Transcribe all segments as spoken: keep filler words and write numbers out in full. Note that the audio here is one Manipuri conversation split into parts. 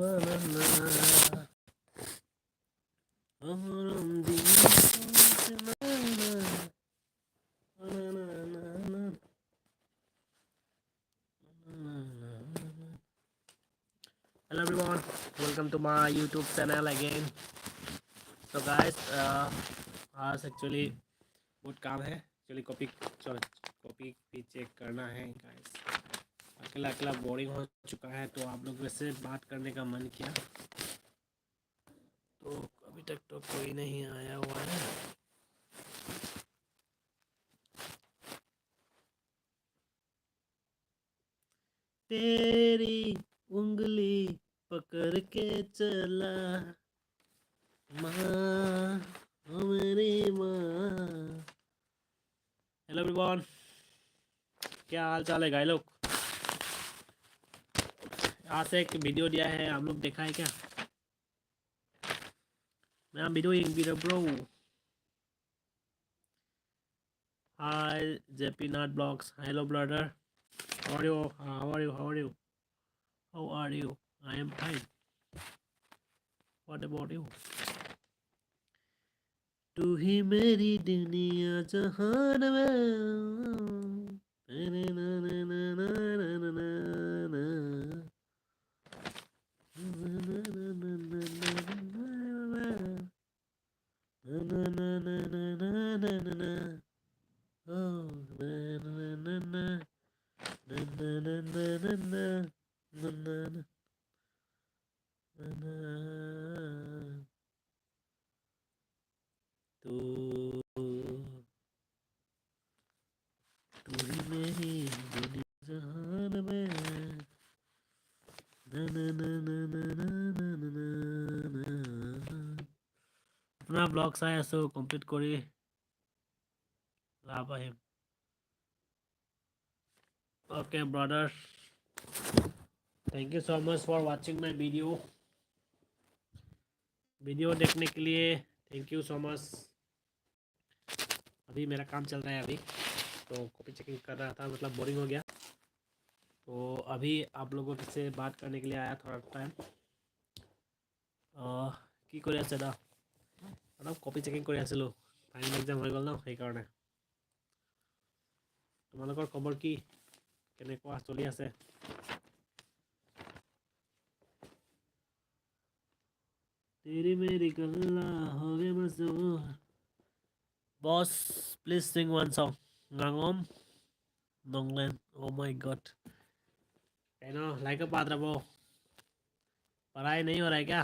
Hello everyone, welcome to my YouTube channel again. So guys, uh, आज एक्चुअली बहुत काम है, एक्चुअली कॉपी, सॉरी, कॉपी भी चेक करना है गाइस। अकेला अकेला बोरिंग हो चुका है, तो आप लोगों से बात करने का मन किया। तो अभी तक तो कोई नहीं आया हुआ है। तेरी उंगली पकड़ के चला माँ, ओ मेरी माँ। हेलो एवरीवन, क्या हाल चाल है गाइस लोग? आज से एक वीडियो दिया है, आप लोग देखा है क्या? मैं वीडियो एक video bro. Hi, J P Nat Blogs. Hello, brother. How are you? How are you? How are you? How are you? I am fine. What about you? तू ही मेरी दुनिया जहान में। तू, तू ही मेरी दुनिया जहान में। আপোনাৰ ব্লগ চাই আছোঁ, কমপ্লিট কৰি লাভ আহিম। Okay brother, thank you so much for watching my video. Video देखने के लिए thank you so much. अभी मेरा काम चल रहा है अभी, तो कॉपी चेकिंग कर रहा था, मतलब बोरिंग हो गया, तो अभी आप लोगों से बात करने के लिए आया थोड़ा टाइम। আহ, কি কৰি আছে দা? অলপ কপি চেকিং কৰি আছিলোঁ। ফাইনেল এক্সাম হৈ গ'ল ন, সেইকাৰণে। তোমালোকৰ খবৰ কি? কেনেকুৱা চলি আছে? তেৰি মেৰি গল্লা হো গে মজবুৰ। Boss, please sing one song. Ngangom Nonglen. Oh my God. Kailan, like a patra po. पढ़ाई नहीं हो रहा है क्या?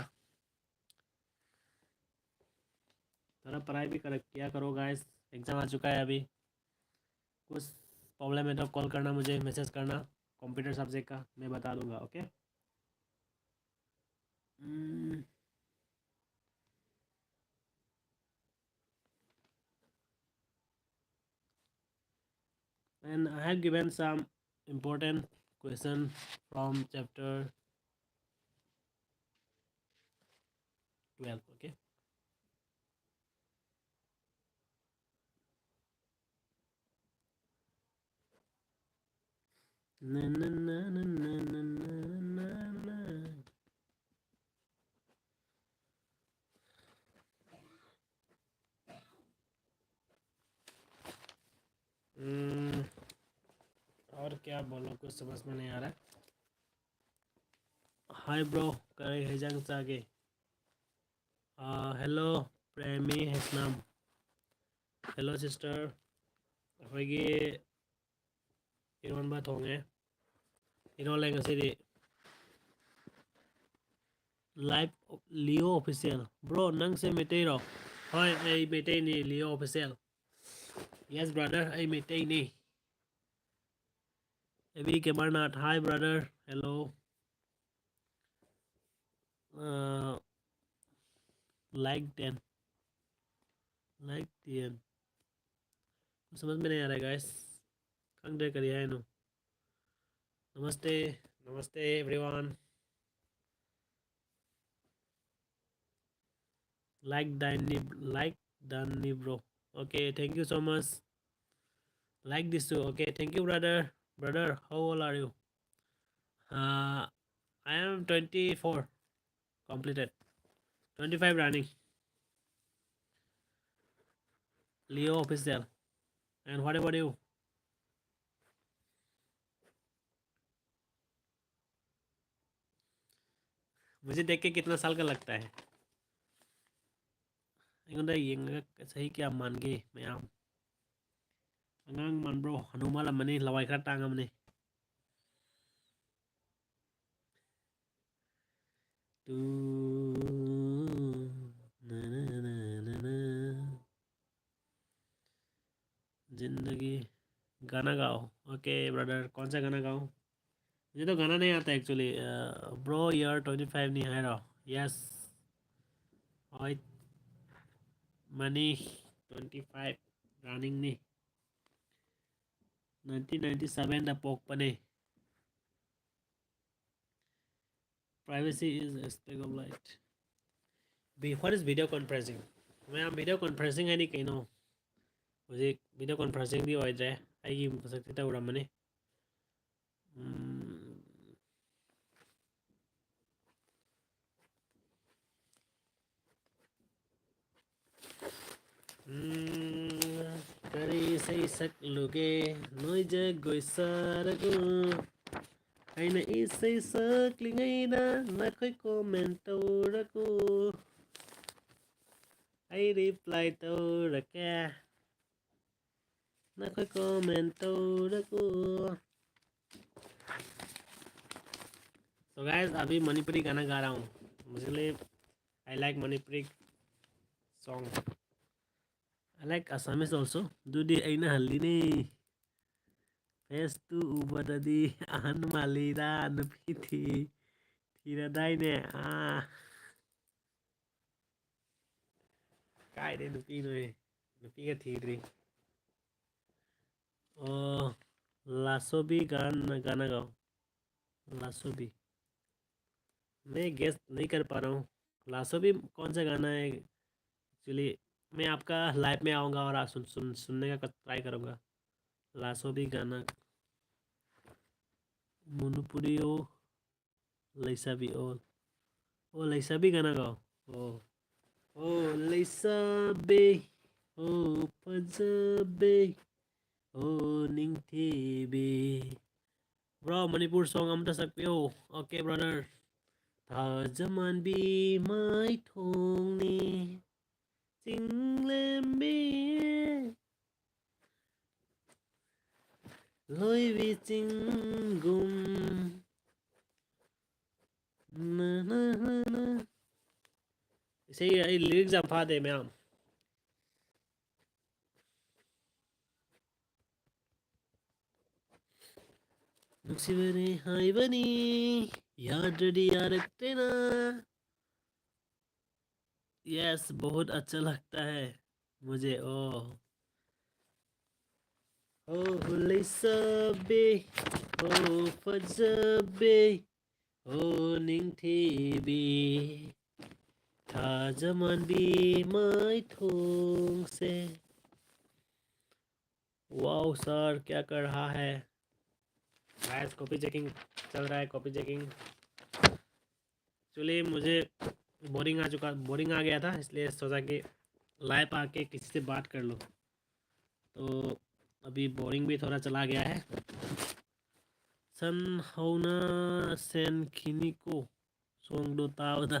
थोड़ा पढ़ाई भी कर, किया करो गाइस। एग्जाम आ चुका है अभी। कुछ प्रॉब्लम है तो कॉल करना मुझे, मैसेज करना कंप्यूटर सब्जेक्ट का, मैं बता दूंगा। Okay. And I have given some important question from chapter twelve, okay? हम्म, और क्या बोलो, कुछ समझ में नहीं आ रहा है। Hi bro, ꯀꯔꯤ ꯍꯦꯟꯖꯥꯡ ꯆꯥꯒꯦ? ꯑꯥ, hello, ꯄ꯭ꯔꯦꯃꯤ ꯍꯦꯁꯅꯥꯝ꯫ Hello sister, ꯑꯩꯈꯣꯏꯒꯤ ꯏꯔꯣꯟꯕ ꯊꯣꯡꯉꯦ꯫ ꯏꯔꯣꯜꯂꯦ ꯉꯁꯤꯗꯤ꯫ Live Leo Official. Bro, ꯅꯪꯁꯦ ꯃꯩꯇꯩꯔꯣ? ꯍꯣꯏ, ꯑꯩ ꯃꯩꯇꯩꯅꯤ, Leo Official. Yes brother, ꯑꯩ ꯃꯩꯇꯩꯅꯤ꯫ ꯑꯦꯕꯤ ꯀꯦꯃꯔꯅꯥꯊ, hi brother, hello. Like ten. Like ten. समझ में नहीं आ रहा है guys. ꯈꯪꯗ꯭ꯔꯦ ꯀꯔꯤ ꯍꯥꯏꯅꯣ. Namaste, namaste everyone. Like done ni, like done ni bro. Okay, thank you so much. Like this too. Okay, thank you brother. Brother, how old are you? Uh, I am twenty-four. Completed. Twenty five running. Leo Official. And what about you? मुझे देख के कितना साल का लगता है? ꯑꯩꯉꯣꯟꯗ ꯌꯦꯡꯉꯒ ꯆꯍꯤ ꯀꯌꯥ ꯃꯥꯟꯒꯦ ꯃꯌꯥꯝ? ꯑꯉꯥꯡ ꯃꯥꯟꯕ꯭ꯔꯣ? ꯍꯅꯨ ꯃꯥꯜꯂꯝꯃꯅꯤ, ꯂꯋꯥꯏ ꯈꯔ ꯇꯥꯡꯉꯝꯃꯅꯤ꯫ ꯇꯨ ꯅ ꯅ ꯅ ꯅ ꯅ. जिंदगी गाना गाओ। Okay brother, कौन सा गाना गाऊं? मुझे तो गाना नहीं आता actually। Bro, year twenty five ꯅꯤ ꯍꯥꯏꯔꯣ? Yes. ꯍꯣꯏ, ꯃꯥꯅꯤ, twenty five running ꯅꯤ꯫ Nineteen ninety seven the ꯄꯣꯛꯄꯅꯦ꯫ Privacy is aspect of light. What is video conferencing? ꯃꯌꯥꯝ, video conferencing ꯍꯥꯏꯗꯤ ꯀꯩꯅꯣ? ꯍꯧꯖꯤꯛ video conferencingꯗꯤ ꯑꯣꯏꯗ꯭ꯔꯦ, ꯑꯩꯒꯤ ꯃꯁꯛꯁꯤ ꯇꯧꯔꯝꯃꯅꯤ꯫ ꯎꯝ꯫ ꯎꯝ, ꯀꯔꯤ ꯏꯁꯩ ꯁꯛꯂꯨꯒꯦ? ꯅꯣꯏ ꯖꯒꯣꯏ ꯁꯥꯔꯒꯣ꯫ ꯑꯩꯅ ꯏꯁꯩ ꯁꯛꯂꯤꯉꯩꯗ ꯅꯈꯣꯏ comment ꯇꯧꯔꯒꯣ꯫ ꯑꯩ reply ꯇꯧꯔꯛꯀꯦ꯫ ꯅꯈꯣꯏ comment ꯇꯧꯔꯒꯣ꯫ So guys, अभी मणिपुरी गाना गा रहा हूँ। मुझे लिए, I like Manipuri song. I like Assamese also. ꯑꯗꯨꯗꯤ ꯑꯩꯅ ꯍꯜꯂꯤꯅꯦ꯫ Face two ꯎꯕꯗꯗꯤ ꯑꯍꯟ ꯃꯥꯜꯂꯤꯗ, ꯅꯨꯄꯤ ꯊꯤ-, ꯊꯤꯔꯗꯥꯏꯅꯦ? ꯑꯥ꯫ ꯀꯥꯏꯗꯩ ꯅꯨꯄꯤꯅꯣꯍꯦ? ꯅꯨꯄꯤꯒ ꯊꯤꯗ꯭ꯔꯤ꯫ ꯑꯣ, लासोबी गाना, गाना गाओ। लासोबी। मैं guess नहीं कर पा रहा हूँ। लासोबी कौन सा गाना है? Actually, मैं आपका live में आऊँगा और आप सुन, सुन, सुनने का try करूँगा। लासोबी गाना। मणिपुरी ओ, ꯂꯩꯁꯥꯕꯤ ꯑꯣ꯫ ꯑꯣ, ꯂꯩꯁꯥꯕꯤ गाना गाओ꯫ ꯑꯣ, ꯑꯣ, ꯂꯩꯁꯥꯕꯤ, ꯑꯣ, ꯐꯖꯕꯤ, ꯑꯣ, ꯅꯤꯡꯊꯤꯕꯤ꯫ Bro, ꯃꯅꯤꯄꯨꯔ song ꯑꯝꯇ ꯁꯛꯄꯤꯌꯣ꯫ Okay, brother. ꯊꯥꯖꯃꯥꯟꯕꯤ ꯃꯥꯏꯊꯣꯡꯅꯤ, ꯆꯤꯡꯂꯦꯝꯕꯤ, ꯂꯣꯏꯕꯤ ꯆꯤꯡꯒꯨꯝ꯫ ꯅ, ꯅ, ꯅ, ꯅ꯫ ꯏꯁꯩ, ꯑꯩ lyrics ꯌꯥꯝ ꯐꯥꯗꯦ, ꯃꯌꯥꯝ꯫ ꯅꯨꯡꯁꯤꯕꯅꯤ ꯍꯥꯏꯕꯅꯤ, ꯌꯥꯗ꯭ꯔꯗꯤ ꯌꯥꯔꯛꯇ꯭ꯔꯦꯅ꯫ Yes, बहुत अच्छा लगता है मुझे। Oh, oh, ꯂꯩꯁꯥꯕꯤ, oh, ꯐꯖꯕꯤ, oh, ꯅꯤꯡꯊꯤꯕꯤ, ꯊꯥꯖꯃꯥꯟꯕꯤ ꯃꯥꯏꯊꯣꯡꯁꯦ꯫ Wow sir, क्या कर रहा है? Guys, copy checking चल रहा है, copy checking। Actually मुझे बोरिंग आ चुका, बोरिंग आ गया था, इसलिए सोचा कि लाइव आके किसी से बात कर लो। तो अभी बोरिंग भी थोड़ा चला गया है। ꯁꯟ ꯍꯧꯅ ꯁꯦꯟꯈꯤꯅꯤꯀꯣ꯫ Songꯗꯣ ꯇꯥꯕꯗ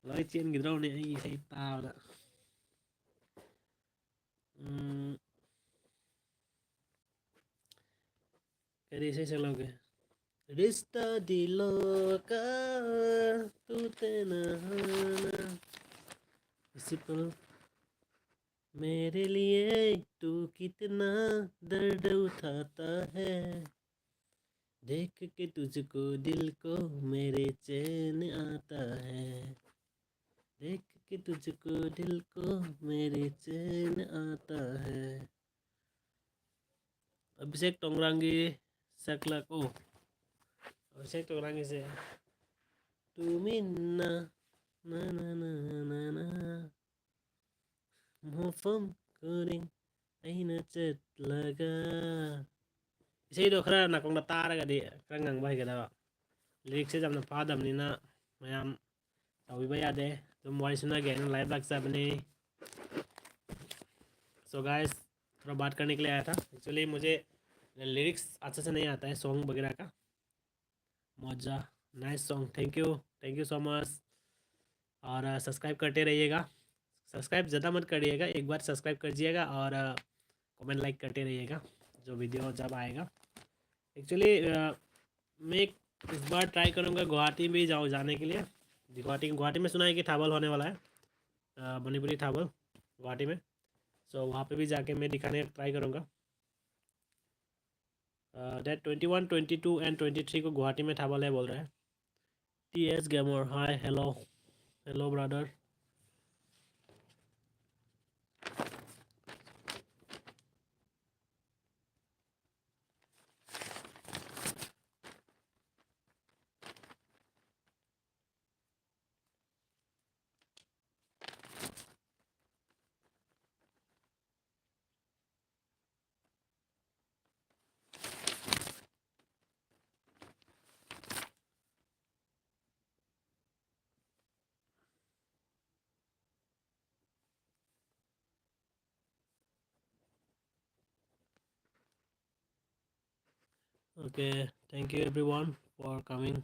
ꯂꯣꯏ ꯆꯦꯟꯈꯤꯗ꯭ꯔꯣꯅꯦ ꯑꯩꯒꯤ ꯏꯁꯩ ꯇꯥꯕꯗ꯫ ꯎꯝ, ꯀꯔꯤ ꯏꯁꯩ ꯁꯛꯂꯛꯎꯒꯦ? रिश्ता दिलों का तू तेना इसी पल मेरे लिए तू कितना दर्द उठाता है। देख के तुझको दिल को मेरे चैन आता है। देख के तुझको दिल को मेरे चैन आता है। ꯑꯚꯤꯁꯦꯛ ꯇꯣꯡꯕ꯭ꯔꯥꯝꯒꯤ ꯁꯛꯂꯛꯎ꯫ ꯑꯚꯤꯁꯦꯛ ꯇꯣꯡꯕ꯭ꯔꯥꯝꯒꯤꯁꯦ ꯇꯨꯃꯤꯟꯅ ꯅ ꯅ ꯅ ꯅ ꯅ ꯃꯐꯝ ꯈꯨꯗꯤꯡ ꯑꯩꯅ ꯆꯠꯂꯒ꯫ ꯏꯁꯩꯗꯣ ꯈꯔ ꯅꯥꯀꯣꯡꯗ ꯇꯥꯔꯒꯗꯤ ꯈꯔ ꯉꯪꯕ ꯍꯩꯒꯗꯕ꯫ ꯂꯤꯔꯤꯛꯁꯦ ꯌꯥꯝꯅ ꯐꯥꯗꯕꯅꯤꯅ ꯃꯌꯥꯝ ꯇꯧꯕꯤꯕ ꯌꯥꯗꯦ꯫ ꯑꯗꯨꯝ ꯋꯥꯔꯤ ꯁꯥꯟꯅꯒꯦ ꯍꯥꯏꯅ live ꯂꯥꯛꯆꯕꯅꯤ꯫ So guys, थोड़ा बात करने के लिए आया था। Actually मुझे लिरिक्स अच्छा से नहीं आता है सॉन्ग वगैरह का। मौजा, nice song, thank you, thank you so much। और सब्सक्राइब करते रहिएगा। सब्सक्राइब ज़्यादा मत करिएगा, एक बार सब्सक्राइब कर दीजिएगा और कमेंट लाइक करते रहिएगा जो वीडियो जब आएगा। एक्चुअली मैं इस बार ट्राई करूँगा गुवाहाटी भी जाऊँ, जाने के लिए। गुवाहाटी, गुवाहाटी में सुना है कि थाबल होने वाला है, अ, मणिपुरी थाबल गुवाहाटी में। सो वहाँ पे भी जाके मैं दिखाने ट्राई करूँगा। Date twenty one, twenty two and twenty three को गुवाहाटी में थाबल है बोल रहे हैं। T S Gamer, hi, hello, hello brother। Okay, thank you everyone for coming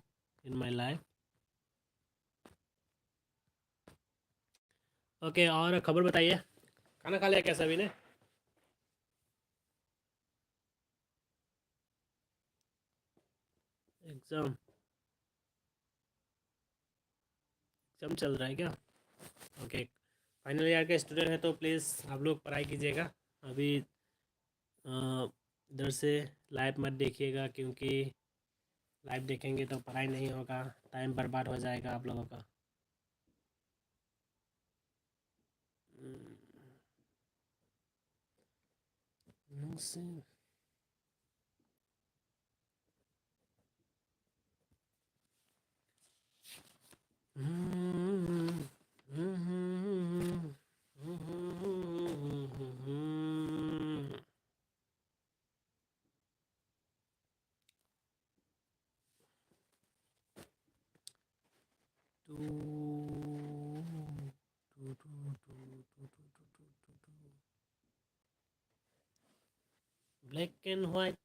in my live। Okay, और खबर बताइए, खाना खा लिया क्या सभी ने? एग्ज़ाम, एग्ज़ाम चल रहा है क्या? ओके, फाइनल ईयर के स्टूडेंट है तो प्लीज़ आप लोग पढ़ाई कीजिएगा। अभी अ, इधर से लाइव मत देखिएगा, क्योंकि लाइव देखेंगे तो पढ़ाई नहीं होगा, टाइम बर्बाद हो जाएगा आप लोगों का। हम्म। black and white.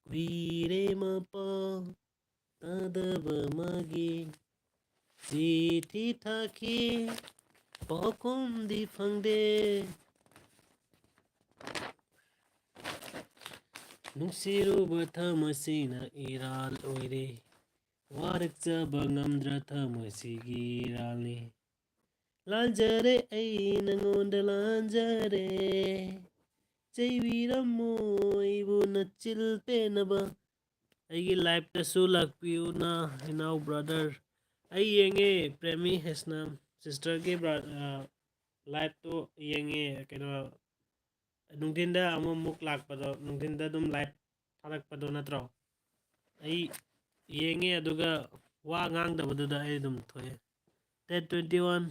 ꯀꯨꯏꯔꯦ ꯃꯄꯥꯎ ꯇꯥꯗꯕ ꯃꯥꯒꯤ, ꯆꯤꯊꯤ ꯊꯥꯈꯤ ꯄꯥꯎꯈꯨꯝꯗꯤ ꯐꯪꯗꯦ꯫ ꯅꯨꯡꯁꯤꯔꯨꯕ ꯊꯃꯣꯏꯁꯤꯅ ꯏꯔꯥꯜ ꯑꯣꯏꯔꯦ, ꯋꯥꯔꯛꯆꯕ ꯉꯝꯗ꯭ꯔ ꯊꯃꯣꯏꯁꯤꯒꯤ ꯏꯔꯥꯜꯅꯤ꯫ ꯂꯥꯟꯖꯔꯦ ꯑꯩ ꯅꯉꯣꯟꯗ ꯂꯥꯟꯖꯔꯦ, ꯆꯩꯕꯤꯔꯝꯃꯣ ꯑꯩꯕꯨ ꯅꯆꯤꯜ ꯄꯦꯟꯅꯕ꯫ ꯑꯩꯒꯤ ꯂꯥꯏꯞꯇꯁꯨ ꯂꯥꯛꯄꯤꯌꯨꯅ ꯏꯅꯥꯎ ꯕ꯭ꯔꯗꯔ꯫ ꯑꯩ ꯌꯦꯡꯉꯦ ꯄ꯭ꯔꯦꯃꯤ ꯍꯦꯁꯅꯥꯝ ꯁꯤꯁꯇꯔꯒꯤ ꯕ꯭ꯔ-, ꯑ, ꯂꯥꯏꯞꯇꯣ ꯌꯦꯡꯉꯦ꯫ ꯀꯩꯅꯣ, ꯅꯨꯡꯊꯤꯟꯗ ꯑꯃꯨꯛ ꯑꯃꯨꯛ ꯂꯥꯛꯄꯗꯣ, ꯅꯨꯡꯊꯤꯟꯗ ꯑꯗꯨꯝ ꯂꯥꯏꯞ ꯊꯥꯔꯛꯄꯗꯣ ꯅꯠꯇ꯭ꯔꯣ? ꯑꯩ ꯌꯦꯡꯉꯦ, ꯑꯗꯨꯒ ꯋꯥ ꯉꯥꯡꯗꯕꯗꯨꯗ ꯑꯩ ꯑꯗꯨꯝ ꯊꯣꯛꯑꯦ꯫ Date twenty one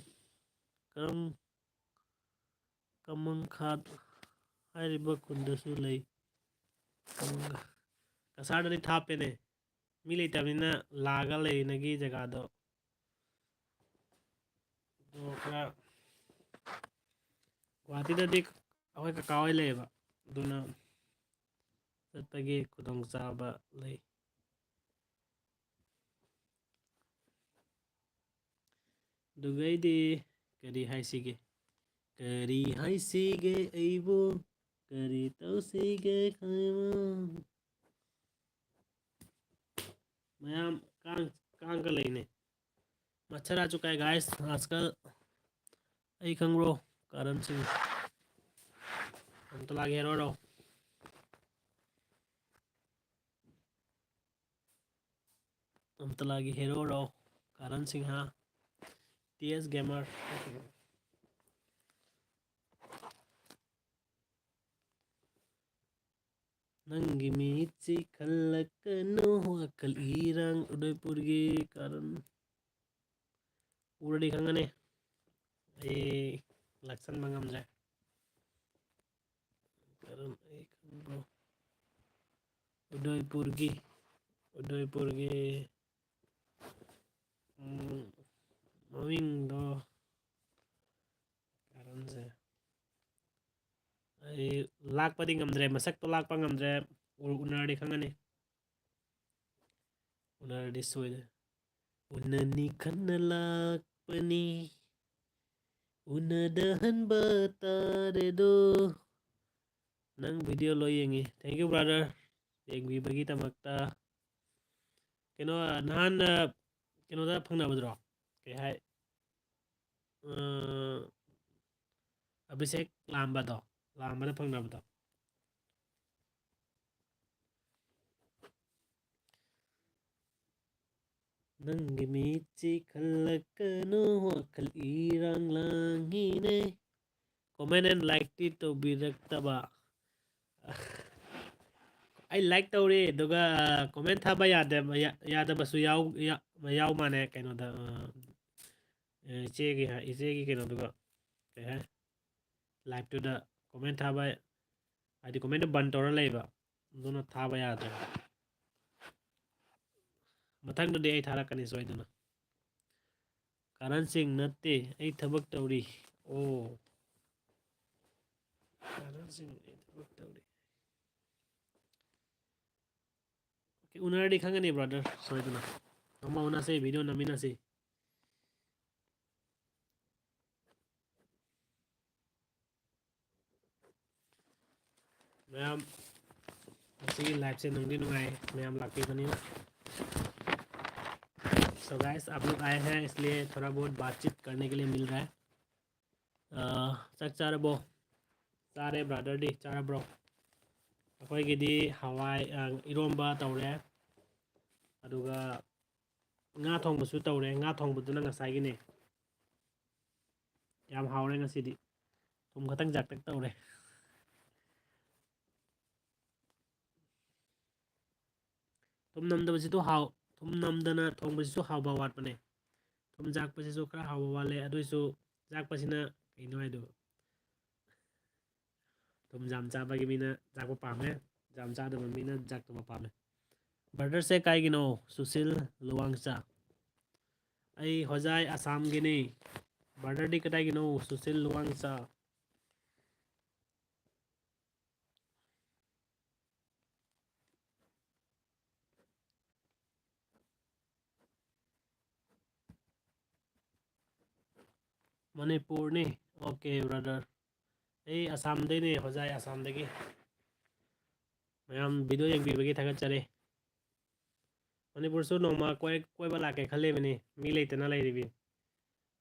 ꯀꯔꯝ ꯀꯃꯟꯈꯥꯠ ꯍꯥꯏꯔꯤꯕ ꯈꯨꯟꯗꯁꯨ ꯂꯩ꯫ ꯀꯃꯟꯈꯥꯠ꯫ ꯀꯁꯥꯔꯗꯗꯤ ꯊꯥꯞꯄꯦꯅꯦ꯫ ꯃꯤ ꯂꯩꯇꯕꯅꯤꯅ ꯂꯥꯛꯑꯒ ꯂꯩꯅꯒꯤ ꯖꯒꯥꯗꯣ꯫ ꯑꯗꯣ ꯈꯔ ꯒꯨꯍꯥꯇꯤꯗꯗꯤ ꯑꯩꯈꯣꯏ ꯀꯀꯥ ꯍꯣꯏ ꯂꯩꯌꯦꯕ꯫ ꯑꯗꯨꯅ ꯆꯠꯄꯒꯤ ꯈꯨꯗꯣꯡꯆꯥꯕ ꯂꯩ꯫ ꯑꯗꯨꯒꯩꯗꯤ ꯀꯔꯤ ꯍꯥꯏꯁꯤꯒꯦ? ꯀꯔꯤ ꯍꯥꯏꯁꯤꯒꯦ ꯑꯩꯕꯨ? ꯀꯔꯤ ꯇꯧꯁꯤꯒꯦ ꯈꯪꯕ? ꯃꯌꯥꯝ ꯀꯥꯡ, ꯀꯥꯡꯒ ꯂꯩꯅꯦ꯫ ꯃꯆꯔꯥ ꯆꯨꯀꯥꯏ ꯒꯥꯏꯁ, ꯑꯥꯖꯀꯜ ꯑꯩ ꯈꯪꯕ꯭ꯔꯣ? ꯀꯥꯔꯟꯁꯤꯡ ꯑꯝꯇ ꯂꯥꯛꯒꯦ ꯍꯦꯔꯣꯔꯣ? ꯑꯝꯇ ꯂꯥꯛꯒꯦ ꯍꯦꯔꯣꯔꯣ? ꯀꯥꯔꯟꯁꯤꯡ ꯍꯥ? ꯇꯤ ꯑꯦꯁ ꯒꯦꯃꯔ꯫ ꯅꯪꯒꯤ ꯃꯤꯠꯁꯤ ꯈꯜꯂꯛꯀꯅꯨ ꯋꯥꯈꯜ ꯏꯔꯥꯡ ꯎꯗꯩꯄꯨꯔꯒꯤ ꯀꯥꯔꯟ꯫ ꯎꯔꯗꯤ ꯈꯪꯒꯅꯤ꯫ ꯑꯩ ꯂꯥꯛꯁꯟꯕ ꯉꯝꯗ꯭ꯔꯦ꯫ ꯀꯔꯝ ꯑꯩ ꯈꯪꯕ꯭ꯔꯣ? ꯎꯗꯣꯏꯄꯨꯔꯒꯤ, ꯎꯗꯣꯏꯄꯨꯔꯒꯤ, ꯎꯝ, ꯃꯃꯤꯡꯗꯣ ꯀꯔꯝꯁꯦ? ꯑꯩ ꯂꯥꯛꯄꯗꯤ ꯉꯝꯗ꯭ꯔꯦ, ꯃꯁꯛꯇꯣ ꯂꯥꯛꯄ ꯉꯝꯗ꯭ꯔꯦ꯫ ꯎ-, ꯎꯅꯔꯗꯤ ꯈꯪꯉꯅꯤ꯫ ꯎꯅꯔꯗꯤ ꯁꯣꯏꯗ꯭ꯔꯦ꯫ ꯎꯅꯅꯤ ꯈꯟꯅ ꯂꯥꯛꯄꯅꯤ, ꯎꯅꯗꯍꯟꯕ ꯇꯥꯔꯦꯗꯣ꯫ ꯅꯪ video ꯂꯣꯏ ꯌꯦꯡꯉꯤ꯫ Thank you, brother, ꯌꯦꯡꯕꯤꯕꯒꯤꯗꯃꯛꯇ꯫ ꯀꯩꯅꯣ, ꯅꯍꯥꯟ, ꯑ, ꯀꯩꯅꯣꯗ ꯐꯪꯅꯕꯗꯨꯔꯣ? ꯀꯩ ꯍꯥꯏ? ꯑ, ꯑꯚꯤꯁꯦꯛ ꯂꯥꯝꯕꯗꯣ, ꯂꯥꯝꯕꯗ ꯐꯪꯅꯕꯗꯣ꯫ ꯅꯪꯒꯤ ꯃꯤꯠꯁꯤ ꯈꯜꯂꯛꯀꯅꯨ, ꯋꯥꯈꯜ ꯏꯔꯥꯡ ꯂꯥꯡꯉꯤꯅꯦ꯫ Comment and like ꯇꯤ ꯇꯧꯕꯤꯔꯛꯇꯕ꯫ ꯑꯩ like ꯇꯧꯔꯦ, ꯑꯗꯨꯒ, ꯑ, comment ꯊꯥꯕ ꯌꯥꯗꯕ, ꯌꯥ-, ꯌꯥꯗꯕꯁꯨ ꯌꯥꯎ-, ꯌꯥ-, ꯌꯥꯎ ꯃꯥꯜꯂꯦ ꯀꯩꯅꯣꯗ, ꯑ, ꯑ, ꯏꯆꯦꯒꯤ ꯍꯥꯏ-, ꯏꯆꯦꯒꯤ ꯀꯩꯅꯣꯗꯨꯒ, ꯀꯩ ꯍꯥꯏ? Live ꯇꯨꯗ comment ꯊꯥꯕ, ꯍꯥꯏꯗꯤ comment ꯇꯨ ꯕꯟ ꯇꯧꯔ ꯂꯩꯕ, ꯑꯗꯨꯅ ꯊꯥꯕ ꯌꯥꯗ꯭ꯔꯦ꯫ ꯃꯊꯪꯗꯗꯤ ꯑꯩ ꯊꯥꯔꯛꯀꯅꯤ ꯁꯣꯏꯗꯅ꯫ ꯀꯥꯔꯟ ꯁꯤꯡ ꯅꯠꯇꯦ, ꯑꯩ ꯊꯕꯛ ꯇꯧꯔꯤ꯫ ꯑꯣ꯫ ꯀꯥꯔꯟ ꯁꯤꯡ, ꯑꯩ ꯊꯕꯛ ꯇꯧꯔꯤ꯫ Okay, ꯎꯅꯔꯗꯤ ꯈꯪꯒꯅꯤ, brother, ꯁꯣꯏꯗꯅ꯫ ꯅꯣꯡꯃ ꯎꯅꯁꯦ, video ꯅꯝꯃꯤꯟꯅꯁꯤ꯫ ꯃꯌꯥꯝ, ꯉꯁꯤꯒꯤ live ꯁꯦ ꯅꯨꯡꯗꯤ ꯅꯨꯡꯉꯥꯏ, ꯃꯌꯥꯝ ꯂꯥꯛꯄꯤꯕꯅꯤꯅ꯫ So guys, आप लोग आए हैं, इसलिए थोड़ा बहुत बातचीत करने के लिए मिल रहा है। ꯑ, ꯆꯥꯛ ꯆꯥꯔꯕꯣ? ꯆꯥꯔꯦ, brother ꯗꯤ ꯆꯥꯔꯕ꯭ꯔꯣ? ꯑꯩꯈꯣꯏꯒꯤꯗꯤ ꯍꯋꯥꯏ, ꯑ, ꯏꯔꯣꯝꯕ ꯇꯧꯔꯦ, ꯑꯗꯨꯒ ꯉꯥ ꯊꯣꯡꯕꯁꯨ ꯇꯧꯔꯦ꯫ ꯉꯥ ꯊꯣꯡꯕꯗꯨꯅ ꯉꯁꯥꯏꯒꯤꯅꯦ꯫ ꯌꯥꯝ ꯍꯥꯎꯔꯦ ꯉꯁꯤꯗꯤ꯫ ꯊꯨꯝ ꯈꯛꯇꯪ ꯖꯥꯛꯇꯛ ꯇꯧꯔꯦ꯫ ꯊꯨꯝ ꯅꯝꯗꯕꯁꯤꯗ ꯍꯥꯎ-, ꯊꯨꯝ ꯅꯝꯗꯅ ꯊꯣꯡꯕꯁꯤꯁꯨ ꯍꯥꯎꯕ ꯋꯥꯠꯄꯅꯦ꯫ ꯊꯨꯝ ꯖꯥꯛꯄꯁꯤꯁꯨ ꯈꯔ ꯍꯥꯎꯕ ꯋꯥꯠꯂꯦ, ꯑꯗꯨꯏꯁꯨ ꯖꯥꯛꯄꯁꯤꯅ ꯀꯩꯅꯣ ꯍꯥꯏꯗꯣ꯫ ꯊꯨꯝ ꯌꯥꯝ ꯆꯥꯕꯒꯤ ꯃꯤꯅ ꯖꯥꯛꯄ ꯄꯥꯝꯃꯦ, ꯌꯥꯝ ꯆꯥꯗꯕ ꯃꯤꯅ ꯖꯥꯛꯇꯕ ꯄꯥꯝꯃꯦ꯫ Brother ꯁꯦ ꯀꯥꯏꯒꯤꯅꯣ? ꯁꯨꯁꯤꯜ ꯂꯨꯋꯥꯡꯆꯥ꯫ ꯑꯩ ꯍꯣꯖꯥꯏ ꯑꯁꯥꯝꯒꯤꯅꯤ꯫ Brother ꯗꯤ ꯀꯗꯥꯏꯒꯤꯅꯣ? ꯁꯨꯁꯤꯜ ꯂꯨꯋꯥꯡꯆꯥ꯫ ꯃꯅꯤꯄꯨꯔꯅꯤ꯫ Okay, brother. ꯑꯩ ꯑꯁꯥꯝꯗꯩꯅꯦ, ꯍꯣꯖꯥꯏ, ꯑꯁꯥꯝꯗꯒꯤ꯫ ꯃꯌꯥꯝ ꯚꯤꯗꯤꯑꯣ ꯌꯦꯡꯕꯤꯕꯒꯤ ꯊꯥꯒꯠꯆꯔꯤ꯫ ꯃꯅꯤꯄꯨꯔꯁꯨ ꯅꯣꯡꯃ ꯀꯣꯏ-, ꯀꯣꯏꯕ ꯂꯥꯛꯀꯦ ꯈꯜꯂꯤꯕꯅꯤ, ꯃꯤ ꯂꯩꯇꯅ ꯂꯩꯔꯤꯕꯤ꯫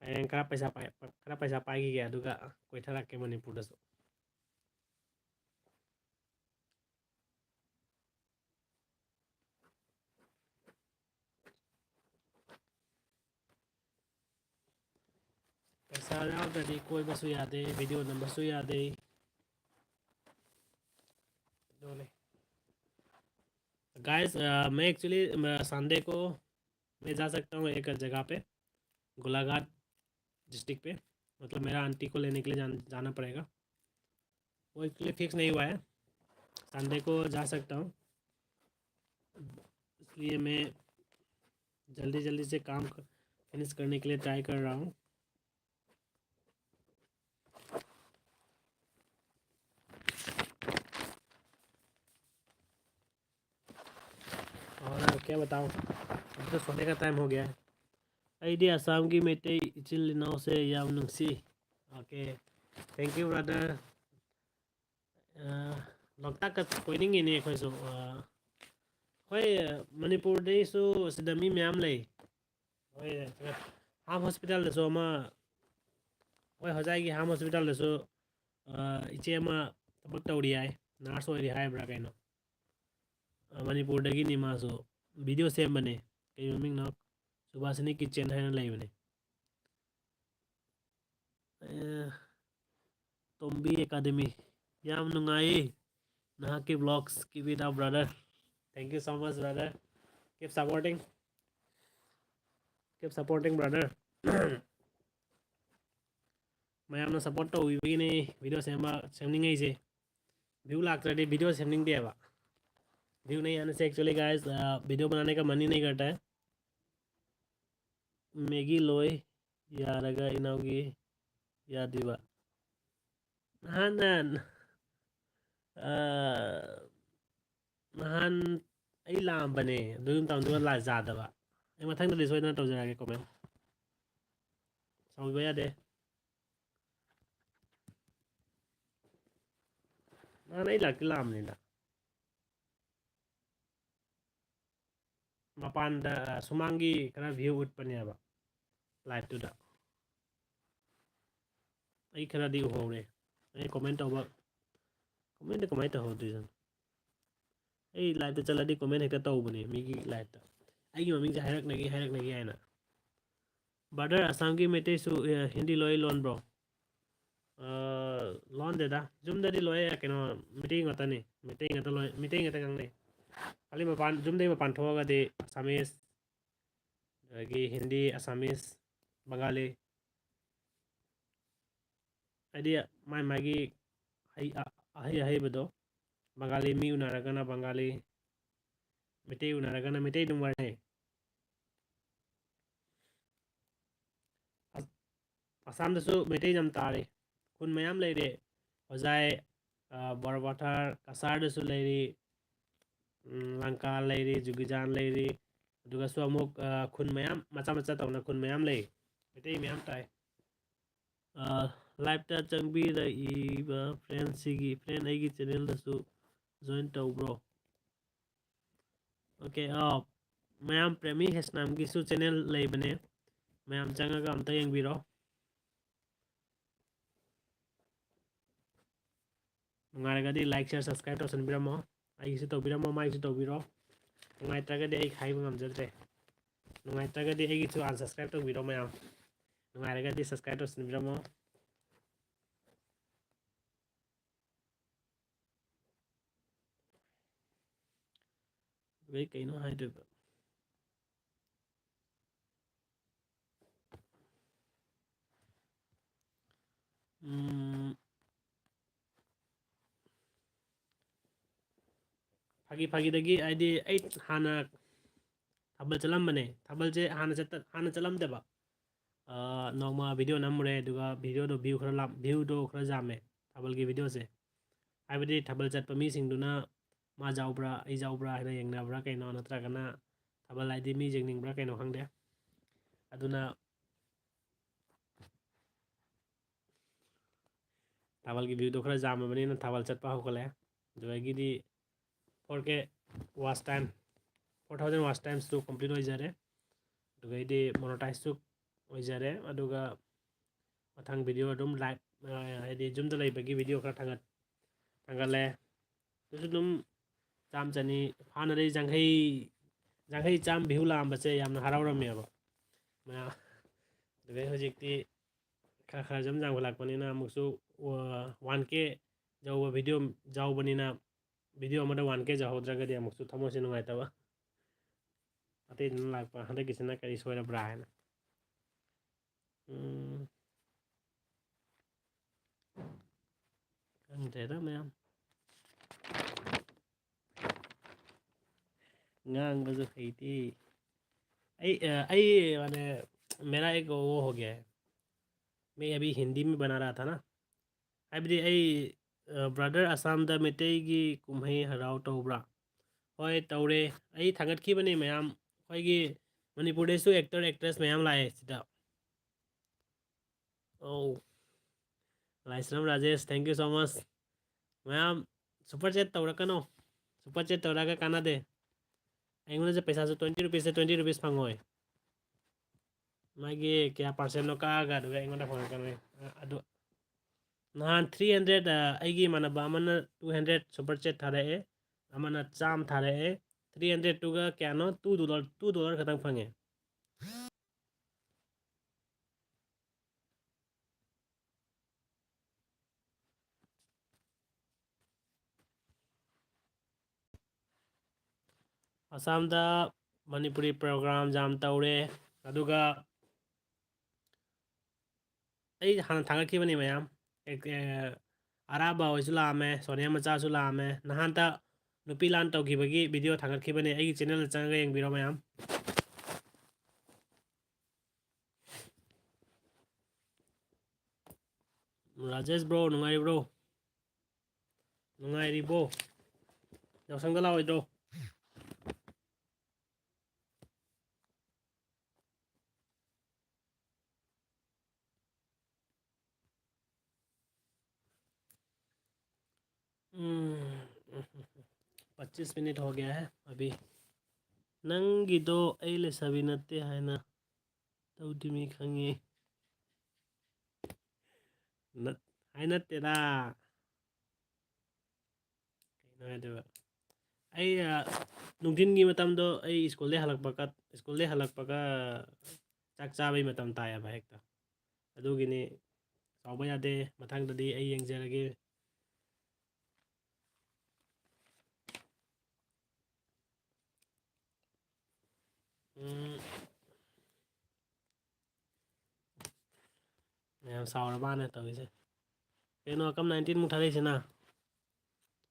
ꯍꯌꯦꯡ ꯈꯔ ꯄꯩꯁꯥ ꯄꯥꯏ-, ꯈꯔ ꯄꯩꯁꯥ ꯄꯥꯏꯈꯤꯒꯦ, ꯑꯗꯨꯒ ꯀꯣꯏꯊꯔꯛꯀꯦ ꯃꯅꯤꯄꯨꯔꯗꯁꯨ꯫ ꯄꯩꯁꯥ ꯌꯥꯎꯗ꯭ꯔꯗꯤ ꯀꯣꯏꯕꯁꯨ ꯌꯥꯗꯦ, ꯚꯤꯗꯤꯑꯣ ꯅꯝꯕꯁꯨ ꯌꯥꯗꯦ꯫ ꯑꯗꯨꯅꯤ꯫ Guys, uh, मैं एक्चुअली संडे को मैं जा सकता हूँ एक जगह पे, गोलाघाट डिस्ट्रिक्ट पे। मतलब, मेरा आंटी को लेने के लिए जान-, जाना पड़ेगा। वो एक्चुअली फिक्स नहीं हुआ है, संडे को जा सकता हूँ, इसलिए मैं जल्दी जल्दी से काम फिनिश करने के लिए ट्राई कर रहा हूँ। और क्या बताऊँ, अब तो सोने का टाइम हो गया है। ꯑꯩꯗꯤ ꯑꯁꯥꯝꯒꯤ ꯃꯩꯇꯩ ꯏꯆꯤꯜ ꯏꯅꯥꯎꯁꯦ ꯌꯥꯝ ꯅꯨꯡꯁꯤ꯫ Okay, thank you, brother. ꯂꯣꯛꯇꯥꯛꯀ ꯀꯣꯏꯅꯤꯡꯉꯤꯅꯦ ꯑꯩꯈꯣꯏꯁꯨ꯫ ꯍꯣꯏ, ꯃꯅꯤꯄꯨꯔꯗꯩꯁꯨ ꯁꯤꯗ ꯃꯤ ꯃꯌꯥꯝ ꯂꯩ꯫ ꯍꯣꯏ, ꯍꯥꯝ ꯍꯣꯁꯄꯤꯇꯥꯜꯗꯁꯨ ꯑꯃ, ꯍꯣꯏ, ꯍꯣꯖꯥꯏꯒꯤ ꯍꯥꯝ ꯍꯣꯁꯄꯤꯇꯥꯜꯗꯁꯨ ꯏꯆꯦ ꯑꯃ ꯊꯕꯛ ꯇꯧꯔꯤ ꯍꯥꯏ, ꯅꯔꯁ ꯑꯣꯏꯔꯤ ꯍꯥꯏꯕ꯭ꯔꯥ ꯀꯩꯅꯣ꯫ ꯃꯅꯤꯄꯨꯔꯗꯒꯤꯅꯤ ꯃꯥꯁꯨ, ꯚꯤꯗꯤꯑꯣ ꯁꯦꯝꯕꯅꯦ꯫ ꯀꯩ ꯃꯃꯤꯡꯅꯣ? ꯁꯨꯕꯥꯁꯤꯅꯤ ꯀꯤꯠꯆꯦꯟ ꯍꯥꯏꯅ ꯂꯩꯕꯅꯦ꯫ ꯑꯦ, ꯇꯣꯝꯕꯤ ꯑꯦꯀꯥꯗꯃꯤ꯫ ꯌꯥꯝ ꯅꯨꯡꯉꯥꯏꯌꯦ ꯅꯍꯥꯛꯀꯤ vlogs꯫ Keep it up, brother. Thank you so much, brother. Keep supporting. Keep supporting, brother. ꯃꯌꯥꯝꯅ ꯁꯞꯄꯣꯔꯠ ꯇꯧꯕꯤꯕꯒꯤꯅꯦ ꯚꯤꯗꯤꯑꯣ ꯁꯦꯝꯕ, ꯁꯦꯝꯅꯤꯡꯉꯛꯏꯁꯦ꯫ ꯚ꯭ꯌꯨ ꯂꯥꯛꯇ꯭ꯔꯗꯤ ꯚꯤꯗꯤꯑꯣ ꯁꯦꯝꯅꯤꯡꯗꯦꯕ꯫ View नहीं आने से actually, guys, वीडियो बनाने का मन ही नहीं करता है। ꯃꯦꯒꯤ ꯂꯣꯏ ꯌꯥꯔꯒ ꯏꯅꯥꯎꯒꯤ ꯌꯥꯗ꯭ꯔꯤꯕ꯫ ꯅꯍꯥꯟ, ꯅꯍꯥꯟ, ꯑ, ꯅꯍꯥꯟ ꯑꯩ ꯂꯥꯛꯑꯝꯕꯅꯦ, ꯑꯗꯨ ꯃꯇꯝꯗꯨꯗ ꯂꯥꯛ-, ꯌꯥꯗꯕ꯫ ꯑꯩ ꯃꯊꯪꯗꯗꯤ ꯁꯣꯏꯗꯅ ꯇꯧꯖꯔꯛꯑꯒꯦ comment꯫ ꯁꯥꯎꯕꯤꯕ ꯌꯥꯗꯦ꯫ ꯅꯍꯥꯟ ꯑꯩ ꯂꯥꯛꯇꯤ ꯂꯥꯛꯑꯝꯅꯤꯗ꯫ ꯃꯄꯥꯟꯗ, ꯑ, ꯁꯨꯃꯥꯡꯒꯤ ꯈꯔ view ꯎꯠꯄꯅꯦꯕ liveꯇꯨꯗ꯫ ꯑꯩ ꯈꯔꯗꯤ ꯎꯍꯧꯔꯦ꯫ ꯑꯩ comment ꯇꯧꯕ, commentꯇ ꯀꯃꯥꯏꯅ ꯇꯧꯍꯧꯗꯣꯏꯅꯣ? ꯑꯩ liveꯇ ꯆꯠꯂꯗꯤ comment ꯍꯦꯛꯇ ꯇꯧꯕꯅꯦ ꯃꯤꯒꯤ liveꯇ꯫ ꯑꯩꯒꯤ ꯃꯃꯤꯡꯁꯦ ꯍꯥꯏꯔꯛꯅꯒꯤ, ꯍꯥꯏꯔꯛꯅꯒꯤ ꯍꯥꯏꯅ꯫ Brother, ꯑꯁꯥꯝꯒꯤ ꯃꯩꯇꯩꯁꯨ, ꯑꯦ, ꯍꯤꯟꯗꯤ ꯂꯣꯏ ꯂꯣꯟꯕ꯭ꯔꯣ? ꯑ, ꯂꯣꯟꯗꯦꯗ꯫ ꯌꯨꯝꯗꯗꯤ ꯂꯣꯏ, ꯀꯩꯅꯣ, ꯃꯩꯇꯩ ꯉꯥꯛꯇꯅꯤ꯫ ꯃꯩꯇꯩ ꯉꯥꯛꯇ ꯂꯣꯏ, ꯃꯩꯇꯩ ꯉꯥꯛꯇ ꯉꯥꯡꯅꯩ꯫ ꯈꯜꯂꯤ ꯃꯄꯥꯟ, ꯌꯨꯝꯗꯩ ꯃꯄꯥꯟ ꯊꯣꯛꯑꯒꯗꯤ ꯑꯁꯥꯃꯤꯁ, ꯑꯗꯒꯤ ꯍꯤꯟꯗꯤ, ꯑꯁꯥꯃꯤꯁ, ꯕꯪꯒꯥꯂꯤ꯫ ꯍꯥꯏꯗꯤ ꯃꯥꯏ ꯃꯥꯒꯤ ꯍꯩ-, ꯑ-, ꯑꯍꯩ ꯑꯍꯩꯕꯗꯣ, ꯕꯪꯒꯥꯂꯤ ꯃꯤ ꯎꯅꯔꯒꯅ ꯕꯪꯒꯥꯂꯤ, ꯃꯩꯇꯩ ꯎꯅꯔꯒꯅ ꯃꯩꯇꯩ ꯑꯗꯨꯝ ꯋꯥꯔꯤ ꯁꯥꯟꯅꯩ꯫ ꯑꯁ-, ꯑꯁꯥꯝꯗꯁꯨ ꯃꯩꯇꯩ ꯌꯥꯝ ꯇꯥꯔꯤ꯫ ꯈꯨꯟ ꯃꯌꯥꯝ ꯂꯩꯔꯦ꯫ ꯍꯣꯖꯥꯏ, ꯑ, ꯕꯣꯔꯕꯥꯊꯥꯔ, ꯀꯁꯥꯔꯗꯁꯨ ꯂꯩꯔꯤ꯫ ꯎꯝ, ꯂꯪꯀꯥ ꯂꯩꯔꯤ, ꯖꯨꯒꯤꯖꯥꯟ ꯂꯩꯔꯤ꯫ ꯑꯗꯨꯒꯁꯨ ꯑꯃꯨꯛ, ꯑ, ꯈꯨꯟ ꯃꯌꯥꯝ, ꯃꯆꯥ ꯃꯆꯥ ꯇꯧꯅ ꯈꯨꯟ ꯃꯌꯥꯝ ꯂꯩ꯫ ꯃꯩꯇꯩ ꯃꯌꯥꯝ ꯇꯥꯏ꯫ ꯑ, liveꯇ ꯆꯪꯕꯤꯔꯛꯏꯕ friendꯁꯤꯒꯤ, friend ꯑꯩꯒꯤ channelꯗꯁꯨ join ꯇꯧꯕ꯭ꯔꯣ? Okay, ꯑꯥ, ꯃꯌꯥꯝ ꯄ꯭ꯔꯦꯃꯤ ꯍꯦꯁꯅꯥꯝꯒꯤꯁꯨ channel ꯂꯩꯕꯅꯦ, ꯃꯌꯥꯝ ꯆꯪꯉꯒ ꯑꯝꯇ ꯌꯦꯡꯕꯤꯔꯣ꯫ ꯅꯨꯡꯉꯥꯏꯔꯒꯗꯤ like, share, subscribe ꯇꯧꯁꯟꯕꯤꯔꯝꯃꯣ꯫ ꯑꯩꯒꯤꯁꯨ ꯇꯧꯕꯤꯔꯝꯃꯣ, ꯃꯥꯒꯤꯁꯨ ꯇꯧꯕꯤꯔꯣ꯫ ꯅꯨꯡꯉꯥꯏꯇ꯭ꯔꯒꯗꯤ ꯑꯩ ꯍꯥꯏꯕ ꯉꯝꯖꯗ꯭ꯔꯦ꯫ ꯅꯨꯡꯉꯥꯏꯇ꯭ꯔꯒꯗꯤ ꯑꯩꯒꯤꯁꯨ unsubscribe ꯇꯧꯕꯤꯔꯣ ꯃꯌꯥꯝ꯫ ꯅꯨꯡꯉꯥꯏꯔꯒꯗꯤ subscribe ꯇꯧꯁꯟꯕꯤꯔꯝꯃꯣ꯫ ꯑꯗꯩ ꯀꯩꯅꯣ ꯍꯥꯏꯗꯣꯏꯕ? ꯎꯝ, ꯐꯥꯒꯤ ꯐꯥꯒꯤꯗꯒꯤ, ꯍꯥꯏꯗꯤ, ꯑꯩ ꯍꯥꯟꯅ ꯊꯥꯕꯜ ꯆꯠꯂꯝꯕꯅꯦ꯫ ꯊꯥꯕꯜꯁꯦ ꯍꯥꯟꯅ ꯆꯠꯇ-, ꯍꯥꯟꯅ ꯆꯠꯂꯝꯗꯕ꯫ ꯑ, ꯅꯣꯡꯃ video ꯅꯝꯃꯨꯔꯦ, ꯑꯗꯨꯒ videoꯗꯣ view ꯈꯔ ꯂꯥꯝ-, viewꯗꯣ ꯈꯔ ꯌꯥꯝꯃꯦ ꯊꯥꯕꯜꯒꯤ videoꯁꯦ꯫ ꯍꯥꯏꯕꯗꯤ ꯊꯥꯕꯜ ꯆꯠꯄ ꯃꯤꯁꯤꯡꯗꯨꯅ ꯃꯥ ꯌꯥꯎꯕ꯭ꯔꯥ, ꯑꯩ ꯌꯥꯎꯕ꯭ꯔꯥ ꯍꯥꯏꯅ ꯌꯦꯡꯅꯕ꯭ꯔꯥ ꯀꯩꯅꯣ, ꯅꯠꯇ꯭ꯔꯒꯅ ꯊꯥꯕꯜ ꯍꯥꯏꯗꯤ ꯃꯤ ꯌꯦꯡꯅꯤꯡꯕ꯭ꯔꯥ ꯀꯩꯅꯣ ꯈꯪꯗꯦ꯫ ꯑꯗꯨꯅ ꯊꯥꯕꯜꯒꯤ ꯚ꯭ꯌꯨꯗꯣ ꯈꯔ ꯌꯥꯝꯃꯕꯅꯤꯅ ꯊꯥꯕꯜ ꯆꯠꯄ ꯍꯧꯒꯠꯂꯛꯑꯦ꯫ ꯑꯗꯨꯗꯒꯤꯗꯤ four K watch time, four thousand watch timesꯇꯨ complete ꯑꯣꯏꯖꯔꯦ꯫ ꯑꯗꯨꯗꯒꯤꯗꯤ monetizeꯁꯨ ꯑꯣꯏꯖꯔꯦ꯫ ꯑꯗꯨꯒ ꯃꯊꯪ ꯚꯤꯗꯤꯑꯣ ꯑꯗꯨꯝ ꯂꯥꯏꯚ, ꯍꯥꯏꯗꯤ ꯌꯨꯝꯗ ꯂꯩꯕꯒꯤ ꯚꯤꯗꯤꯑꯣ ꯈꯔ ꯊꯥꯒꯠ ꯊꯥꯒꯠꯂꯦ꯫ ꯑꯗꯨꯁꯨ ꯑꯗꯨꯝ ꯆꯥꯝ ꯆꯅꯤ ꯐꯥꯅꯔꯦ꯫ ꯌꯥꯡꯈꯩ, ꯌꯥꯡꯈꯩ ꯆꯥꯝ ꯚ꯭ꯌꯨ ꯂꯥꯛꯑꯝꯕꯁꯦ ꯌꯥꯝꯅ ꯍꯔꯥꯎꯔꯝꯃꯦꯕ ꯃꯌꯥꯝ꯫ ꯑꯗꯨꯗꯩ ꯍꯧꯖꯤꯛꯇꯤ ꯈꯔ ꯈꯔ ꯁꯨꯝ ꯌꯥꯝꯈꯠꯂꯛꯄꯅꯤꯅ ꯑꯃꯨꯛꯁꯨ one K ꯌꯧꯕ ꯚꯤꯗꯤꯑꯣ ꯌꯥꯎꯕꯅꯤꯅ, ꯚꯤꯗꯤꯑꯣ ꯑꯃꯗ one K ꯌꯧꯍꯧꯗ꯭ꯔꯒꯗꯤ ꯑꯃꯨꯛꯁꯨ ꯊꯃꯣꯏꯁꯦ ꯅꯨꯡꯉꯥꯏꯇꯕ꯫ ꯑꯇꯩꯗꯨꯅ ꯂꯥꯛꯄ, ꯍꯟꯗꯛꯀꯤꯁꯤꯅ ꯀꯔꯤ ꯁꯣꯏꯔꯕ꯭ꯔꯥ ꯍꯥꯏꯅ꯫ ꯎꯝ, ꯈꯪꯗ꯭ꯔꯦꯗ ꯃꯌꯥꯝ꯫ ꯉꯥꯡꯕꯁꯨ ꯍꯩꯇꯦ꯫ ꯑꯩ, ꯑ, ꯑꯩ, ꯃꯥꯅꯦ, मेरा एक वो हो गया है। मैं अभी हिंदी में बना रहा था ना। ꯍꯥꯏꯕꯗꯤ ꯑꯩ, ꯑ, brother, ꯑꯁꯥꯝꯗ ꯃꯩꯇꯩꯒꯤ ꯀꯨꯝꯍꯩ ꯍꯔꯥꯎ ꯇꯧꯕ꯭ꯔꯥ? ꯍꯣꯏ, ꯇꯧꯔꯦ꯫ ꯑꯩ ꯊꯥꯒꯠꯈꯤꯕꯅꯦ ꯃꯌꯥꯝ꯫ ꯑꯩꯈꯣꯏꯒꯤ ꯃꯅꯤꯄꯨꯔꯗꯩꯁꯨ actor actress ꯃꯌꯥꯝ ꯂꯥꯛꯑꯦ ꯁꯤꯗ꯫ ꯑꯧ꯫ ꯂꯥꯏꯁ꯭ꯔꯝ Rajesh, thank you so much꯫ ꯃꯌꯥꯝ super chat ꯇꯧꯔꯛꯀꯅꯣ꯫ Super chat ꯇꯧꯔꯛꯑꯒ ꯀꯥꯟꯅꯗꯦ꯫ ꯑꯩꯉꯣꯟꯗꯁꯨ ꯄꯩꯁꯥꯁꯨ twenty rupeesꯁꯦ twenty rupees ꯐꯪꯉꯣꯏ꯫ ꯃꯥꯒꯤ ꯀꯌꯥ percentꯅꯣ ꯀꯛꯑꯒ ꯑꯗꯨꯒ ꯑꯩꯉꯣꯟꯗ ꯐꯪꯉꯛꯀꯅꯤ꯫ ꯑ-, ꯑꯗꯨ ꯅꯍꯥꯟ three hundred, ꯑ, ꯑꯩꯒꯤ ꯏꯃꯥꯟꯅꯕ ꯑꯃꯅ two hundred super chat ꯊꯥꯔꯛꯑꯦ, ꯑꯃꯅ ꯆꯥꯝꯃ ꯊꯥꯔꯛꯑꯦ꯫ Three hundredꯇꯨꯒ ꯀꯌꯥꯅꯣ? Two dollar, two dollar ꯈꯛꯇꯪ ꯐꯪꯉꯦ꯫ ꯑꯁꯥꯝꯗ ꯃꯅꯤꯄꯨꯔꯤ program ꯌꯥꯝ ꯇꯧꯔꯦ꯫ ꯑꯗꯨꯒ ꯑꯩ ꯍꯥꯟꯅ ꯊꯥꯒꯠꯈꯤꯕꯅꯤ ꯃꯌꯥꯝ꯫ ꯑꯦꯛ-, ꯑꯦ, ꯑꯔꯥꯕ ꯍꯣꯏꯁꯨ ꯂꯥꯛꯑꯝꯃꯦ, ꯁꯣꯅꯤꯌꯥ ꯃꯆꯥꯁꯨ ꯂꯥꯛꯑꯝꯃꯦ꯫ ꯅꯍꯥꯟꯇ ꯅꯨꯄꯤ ꯂꯥꯟ ꯇꯧꯈꯤꯕꯒꯤ video ꯊꯥꯒꯠꯈꯤꯕꯅꯦ, ꯑꯩꯒꯤ channelꯗ ꯆꯪꯉꯒ ꯌꯦꯡꯕꯤꯔꯣ ꯃꯌꯥꯝ꯫ ꯔꯥꯖꯦꯁ bro, ꯅꯨꯡꯉꯥꯏꯔꯤꯕ꯭ꯔꯣ? ꯅꯨꯡꯉꯥꯏꯔꯤꯕꯣ? ꯌꯥꯎꯁꯪꯗ ꯂꯥꯛꯑꯣꯏꯗ꯭ꯔꯣ? पच्चीस मिनट हो गया है अभी. ꯅꯪꯒꯤꯗꯣ ꯑꯩ ꯂꯩꯁꯥꯕꯤ ꯅꯠꯇꯦ ꯍꯥꯏꯅ ꯇꯧꯗ꯭ꯔꯤꯃꯤ ꯈꯪꯉꯤ. ꯅꯠ-, ꯍꯥꯏ ꯅꯠꯇꯦꯗ. ꯀꯩꯅꯣ ꯍꯥꯏꯗꯣꯏꯕ? ꯑꯩ, ꯑ, ꯅꯨꯡꯊꯤꯟꯒꯤ ꯃꯇꯝꯗꯣ ꯑꯩ ꯁ꯭ꯀꯨꯜꯗꯩ ꯍꯜꯂꯛꯄꯒ, ꯁ꯭ꯀꯨꯜꯗꯩ ꯍꯜꯂꯛꯄꯒ ꯆꯥꯛ ꯆꯥꯕꯩ ꯃꯇꯝ ꯇꯥꯏꯌꯦꯕ ꯍꯦꯛꯇ. ꯑꯗꯨꯒꯤꯅꯤ, ꯁꯥꯎꯕ ꯌꯥꯗꯦ. ꯃꯊꯪꯗꯗꯤ ꯑꯩ ꯌꯦꯡꯖꯔꯒꯦ. ꯎꯝ. ꯃꯌꯥꯝ ꯁꯥꯎꯔ ꯃꯥꯅ ꯇꯧꯔꯤꯁꯦ. ꯀꯩꯅꯣ, ꯀꯝ ꯅꯥꯏꯟꯇꯤꯟꯃꯨꯛ ꯊꯥꯔꯛꯏꯁꯤꯅ?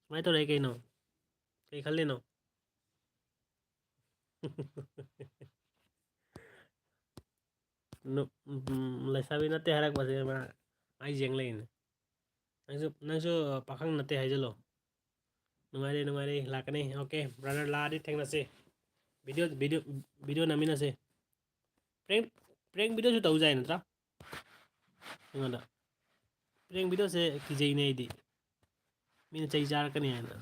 ꯁꯨꯃꯥꯏꯅ ꯇꯧꯔꯛꯏ ꯀꯩꯅꯣ? ꯀꯩ ꯈꯜꯂꯤꯅꯣ? ꯅꯨ-, ꯎꯝ, ꯂꯩꯁꯥꯕꯤ ꯅꯠꯇꯦ ꯍꯥꯏꯔꯛꯄꯁꯦ ꯃꯥ ꯃꯥꯏ ꯌꯦꯡ ꯂꯩꯅꯦ. ꯅꯪꯁꯨ, ꯅꯪꯁꯨ ꯄꯥꯈꯪ ꯅꯠꯇꯦ ꯍꯥꯏꯖꯜꯂꯣ. ꯅꯨꯡꯉꯥꯏꯔꯦ, ꯅꯨꯡꯉꯥꯏꯔꯦ, ꯂꯥꯛꯀꯅꯤ꯫ OK, brother, ꯂꯥꯛꯑꯗꯤ ꯊꯦꯡꯅꯁꯤ꯫ Video, video, video ꯅꯝꯃꯤꯟꯅꯁꯤ꯫ Prank, prank videoꯁꯨ ꯇꯧ ꯌꯥꯏ ꯅꯠꯇ꯭ꯔꯥ? ꯑꯩꯉꯣꯟꯗ prank videoꯁꯦ ꯀꯤꯖꯩꯅꯦ ꯑꯩꯗꯤ, ꯃꯤꯅ ꯆꯩ ꯆꯥꯔꯛꯀꯅꯤ ꯍꯥꯏꯅ꯫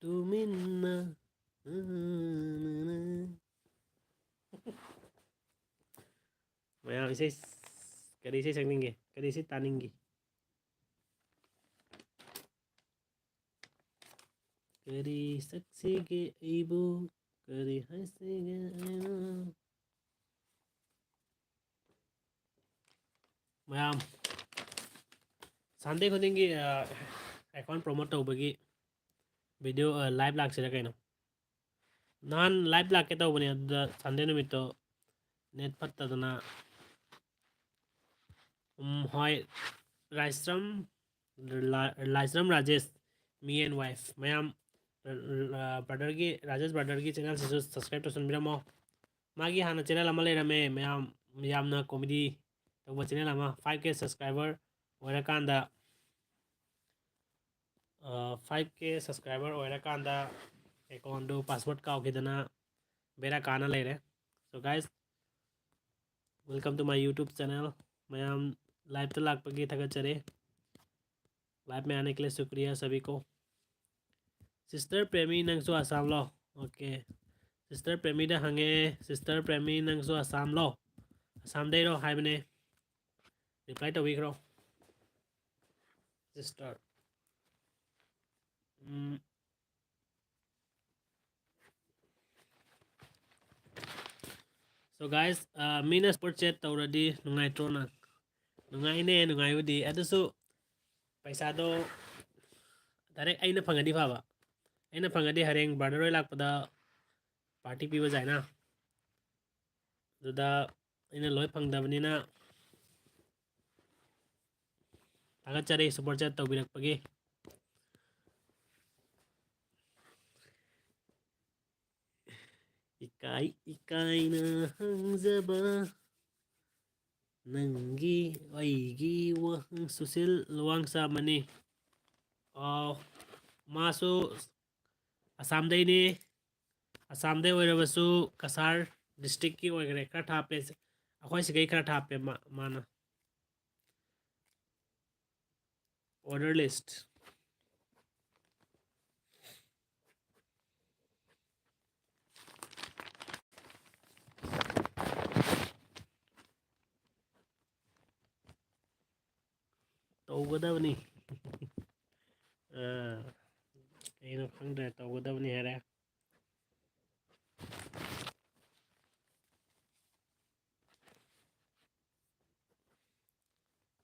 ꯇꯨꯃꯤꯟꯅ꯫ ꯃꯌꯥꯝ ꯏꯁꯩ, ꯀꯔꯤ ꯏꯁꯩ ꯁꯛꯅꯤꯡꯒꯦ? ꯀꯔꯤ ꯏꯁꯩ ꯇꯥꯅꯤꯡꯒꯦ? ꯀꯔꯤ ꯁꯛꯁꯤꯒꯦ ꯑꯩꯕꯨ? ꯀꯔꯤ ꯍꯥꯏꯁꯤꯒꯦ ꯑꯩꯅ? ꯃꯌꯥꯝ, Sunday ꯈꯨꯗꯤꯡꯒꯤ, ꯑ, account promote ꯇꯧꯕꯒꯤ video, ꯑ, live ꯂꯥꯛꯁꯤꯔꯥ ꯀꯩꯅꯣ? ꯅꯍꯥꯟ live ꯂꯥꯛꯀꯦ ꯇꯧꯕꯅꯦ, ꯑꯗꯨꯗ Sunday ꯅꯨꯃꯤꯠꯇꯣ net ꯐꯠꯇꯗꯅ, ꯎꯝ, ꯍꯣꯏ, ꯔꯥꯏꯁ꯭ꯔꯝ, ꯂꯥ-, ꯂꯥꯏꯁ꯭ꯔꯝ ꯔꯥꯖꯦꯁ, me and wife ꯃꯌꯥꯝ, ꯑ, brotherꯒꯤ, ꯔꯥꯖꯦꯁ brotherꯒꯤ channelꯁꯤꯁꯨ subscribe ꯇꯧꯁꯟꯕꯤꯔꯝꯃꯣ꯫ ꯃꯥꯒꯤ ꯍꯥꯟꯅ channel ꯑꯃ ꯂꯩꯔꯝꯃꯦ, ꯃꯌꯥꯝ, ꯌꯥꯝꯅ comedy ꯇꯧꯕ channel ꯑꯃ, five K subscriber ꯑꯣꯏꯔꯀꯥꯟꯗ, ꯑ, five K subscriber ꯑꯣꯏꯔꯀꯥꯟꯗ accountꯗꯨ password ꯀꯥꯎꯈꯤꯗꯅ ꯕꯦꯔꯥ ꯀꯥꯅ ꯂꯩꯔꯦ꯫ So guys, Welcome to my YouTube channel. ꯃꯌꯥꯝ live ꯇ ꯂꯥꯛꯄꯒꯤ ꯊꯥꯒꯠꯆꯔꯤ꯫ Live में आने के लिए शुक्रिया सभी को। Sister ꯄ꯭ꯔꯦꯃꯤ, ꯅꯪꯁꯨ ꯑꯁꯥꯝꯂꯣ? Okay, sister ꯄ꯭ꯔꯦꯃꯤꯗ ꯍꯪꯉꯦ꯫ Sister ꯄ꯭ꯔꯦꯃꯤ, ꯅꯪꯁꯨ ꯑꯁꯥꯝꯂꯣ? ꯑꯁꯥꯝꯗꯩꯔꯣ ꯍꯥꯏꯕꯅꯦ꯫ Reply ꯇꯧꯕꯤꯈ꯭ꯔꯣ sister꯫ ꯎꯝ꯫ So guys, ꯑ, ꯃꯤꯅ super chat ꯇꯧꯔꯗꯤ ꯅꯨꯡꯉꯥꯏꯇ꯭ꯔꯣ ꯅꯪ? ꯅꯨꯡꯉꯥꯏꯅꯦ, ꯅꯨꯡꯉꯥꯏꯕꯨꯗꯤ꯫ ꯑꯗꯨꯁꯨ ꯄꯩꯁꯥꯗꯣ direct ꯑꯩꯅ ꯐꯪꯉꯗꯤ ꯐꯕ꯫ ꯑꯩꯅ ꯐꯪꯉꯗꯤ ꯍꯌꯦꯡ brother ꯍꯣꯏ ꯂꯥꯛꯄꯗ party ꯄꯤꯕ ꯌꯥꯏꯅ꯫ ꯑꯗꯨꯗ ꯑꯩꯅ ꯂꯣꯏ ꯐꯪꯗꯕꯅꯤꯅ ꯊꯥꯒꯠꯆꯔꯤ super chat ꯇꯧꯕꯤꯔꯛꯄꯒꯤ꯫ ꯏꯀꯥꯏ ꯏꯀꯥꯏꯅ ꯍꯪꯖꯕ ꯅꯪꯒꯤ ꯑꯩꯒꯤ ꯋꯥꯍꯪ꯫ ꯁꯨꯁꯤꯜ ꯂꯨꯋꯥꯡꯆꯥ ꯃꯅꯤ꯫ ꯑꯥꯎ, ꯃꯥꯁꯨ ꯑꯁꯥꯝꯗꯩꯅꯤ꯫ ꯑꯁꯥꯝꯗꯩ ꯑꯣꯏꯔꯕꯁꯨ ꯀꯁꯥꯔ district ꯀꯤ ꯑꯣꯏꯈ꯭ꯔꯦ꯫ ꯈꯔ ꯊꯥꯞꯄꯦ, ꯑꯩꯈꯣꯏ ꯁꯤꯒꯩ ꯈꯔ ꯊꯥꯞꯄꯦ ꯃꯥ-, ꯃꯥꯅ꯫ Order list꯫ ꯇꯧꯒꯗꯕꯅꯤ꯫ ꯑ, ꯀꯩꯅꯣ ꯈꯪꯗ꯭ꯔꯦ, ꯇꯧꯒꯗꯕꯅꯤ ꯍꯥꯏꯔꯦ꯫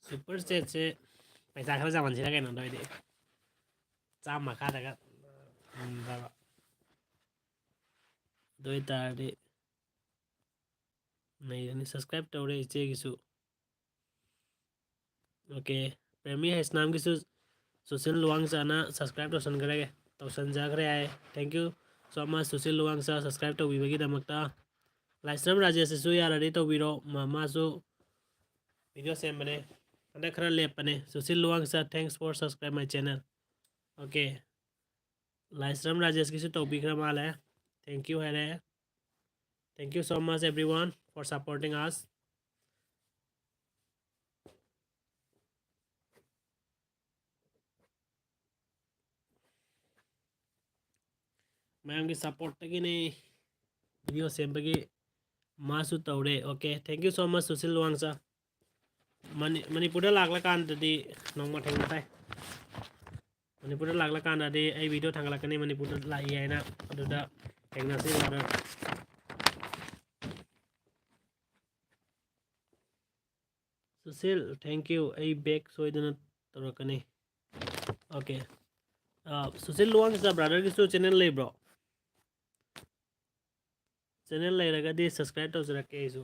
Super chat ꯁꯦ ꯄꯩꯁꯥ ꯈꯔ ꯆꯥꯎꯍꯟꯁꯤꯔ ꯀꯩꯅꯣ, ꯑꯗꯨ ꯑꯣꯏꯗꯤ ꯆꯥꯝꯃ ꯃꯈꯥꯗꯒ ꯊꯝꯗꯕ꯫ ꯑꯗꯨ ꯑꯣꯏꯇꯥꯔꯗꯤ ꯅꯩꯔꯅꯤ꯫ Subscribe ꯇꯧꯔꯦ ꯏꯆꯦꯒꯤꯁꯨ꯫ Okay, Premi ꯍꯩꯁꯅꯥꯝꯒꯤꯁꯨ Sushil ꯂꯨꯋꯥꯡꯆꯥꯅ subscribe ꯇꯧꯁꯟꯈ꯭ꯔꯦ, ꯇꯧꯁꯟꯖꯈ꯭ꯔꯦ high. Thank you so much Sushil ꯂꯨꯋꯥꯡꯆꯥ, subscribe ꯇꯧꯕꯤꯕꯒꯤꯗꯃꯛꯇ꯫ ꯂꯥꯏꯁ꯭ꯔꯝ ꯔꯥꯖꯦꯁꯁꯤꯁꯨ ꯌꯥꯔꯗꯤ ꯇꯧꯕꯤꯔꯣ, ꯃꯥ-, ꯃꯥꯁꯨ video ꯁꯦꯝꯕꯅꯦ, ꯍꯟꯗꯛ ꯈꯔ ꯂꯦꯞꯄꯅꯦ꯫ Sushil ꯂꯨꯋꯥꯡꯆꯥ, thanks for subscribe my channel꯫ Okay, ꯂꯥꯏꯁ꯭ꯔꯝ ꯔꯥꯖꯦꯁꯀꯤꯁꯨ ꯇꯧꯕꯤꯈ꯭ꯔ ꯃꯥꯜꯂꯦ꯫ Thank you ꯍꯥꯏꯔꯦ꯫ Thank you so much everyone for supporting us. ꯃꯌꯥꯝꯒꯤ ꯁꯞꯄꯣꯔꯠꯇꯒꯤꯅꯤ ꯚꯤꯗꯤꯑꯣ ꯁꯦꯝꯕꯒꯤ꯫ ꯃꯥꯁꯨ ꯇꯧꯔꯦ꯫ Okay, thank you so much, ꯁꯨꯁꯤꯜ ꯋꯥꯡꯆꯥ꯫ ꯃꯅꯤ-, ꯃꯅꯤꯄꯨꯔꯗ ꯂꯥꯛꯂꯀꯥꯟꯗꯗꯤ ꯅꯣꯡꯃ ꯊꯦꯡꯅꯁꯦ꯫ ꯃꯅꯤꯄꯨꯔꯗ ꯂꯥꯛꯂꯀꯥꯟꯗꯗꯤ ꯑꯩ ꯚꯤꯗꯤꯑꯣ ꯊꯥꯒꯠꯂꯛꯀꯅꯤ, ꯃꯅꯤꯄꯨꯔꯗ ꯂꯥꯛꯏ ꯍꯥꯏꯅ꯫ ꯑꯗꯨꯗ ꯊꯦꯡꯅꯁꯤ, brother꯫ Sushil, thank you꯫ ꯑꯩ back ꯁꯣꯏꯗꯅ ꯇꯧꯔꯛꯀꯅꯤ꯫ Okay꯫ ꯑ, ꯁꯨꯁꯤꯜ ꯂꯨꯋꯥꯡꯆꯥ, brotherꯒꯤꯁꯨ channel ꯂꯩꯕ꯭ꯔꯣ? Channel ꯂꯩꯔꯒꯗꯤ subscribe ꯇꯧꯖꯔꯛꯀꯦ ꯑꯩꯁꯨ꯫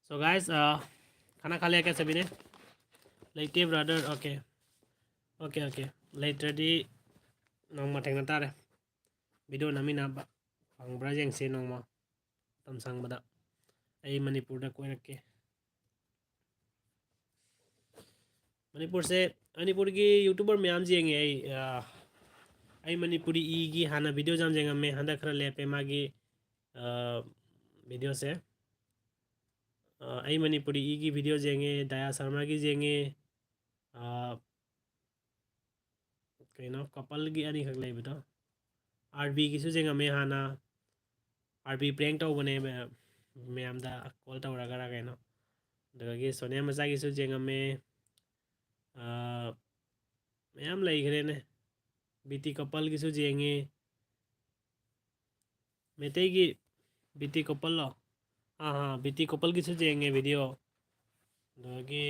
So guys, ꯑ, खाना खा लिया क्या सभी ने? ꯂꯩꯇꯦ, brother꯫ Okay꯫ Okay, okay꯫ ꯂꯩꯇ꯭ꯔꯗꯤ ꯅꯣꯡꯃ ꯊꯦꯡꯅ ꯇꯥꯔꯦ꯫ ꯚꯤꯗꯤꯑꯣ ꯅꯝꯃꯤꯟꯅꯕ ꯐꯪꯕ꯭ꯔꯥ ꯌꯦꯡꯁꯦ ꯅꯣꯡꯃ꯫ ꯃꯇꯝ ꯁꯪꯕꯗ ꯑꯩ ꯃꯅꯤꯄꯨꯔꯗ ꯀꯣꯏꯔꯛꯀꯦ꯫ ꯃꯅꯤꯄꯨꯔꯁꯦ, ꯃꯅꯤꯄꯨꯔꯒꯤ YouTuber ꯃꯌꯥꯝꯁꯦ ꯌꯦꯡꯉꯦ ꯑꯩ꯫ ꯑ, ꯑꯩ ꯃꯅꯤꯄꯨꯔꯤ ꯏꯒꯤ ꯍꯥꯟꯅ ꯚꯤꯗꯤꯑꯣꯁꯦ ꯌꯥꯝ ꯌꯦꯡꯉꯝꯃꯦ, ꯍꯟꯗꯛ ꯈꯔ ꯂꯦꯞꯄꯦ ꯃꯥꯒꯤ, ꯑ, ꯚꯤꯗꯤꯑꯣꯁꯦ꯫ ꯑ, ꯑꯩ ꯃꯅꯤꯄꯨꯔꯤ ꯏꯒꯤ ꯚꯤꯗꯤꯑꯣꯁꯦ ꯌꯦꯡꯉꯦ, ꯗꯌꯥ ꯁꯔꯃꯒꯤꯁꯦ ꯌꯦꯡꯉꯦ꯫ ꯑ, ꯀꯩꯅꯣ, coupleꯒꯤ ꯑꯅꯤꯈꯛ ꯂꯩꯕꯗꯣ꯫ RBꯒꯤꯁꯨ ꯌꯦꯡꯉꯝꯃꯦ ꯍꯥꯟꯅ꯫ RB prank ꯇꯧꯕꯅꯦ ꯃꯌꯥꯝ-, ꯃꯌꯥꯝꯗ call ꯇꯧꯔꯒꯔ ꯀꯩꯅꯣ꯫ ꯑꯗꯨꯗꯒꯤ ꯁꯣꯅꯤꯌꯥ ꯃꯆꯥꯒꯤꯁꯨ ꯌꯦꯡꯉꯝꯃꯦ꯫ ꯑ, ꯃꯌꯥꯝ ꯂꯩꯈ꯭ꯔꯦꯅꯦ꯫ BT coupleꯒꯤꯁꯨ ꯌꯦꯡꯉꯤ꯫ ꯃꯩꯇꯩꯒꯤ BT coupleꯂꯣ? ꯑꯥ, ꯑꯥ, BT coupleꯒꯤꯁꯨ ꯌꯦꯡꯉꯦ ꯚꯤꯗꯤꯑꯣ꯫ ꯑꯗꯒꯤ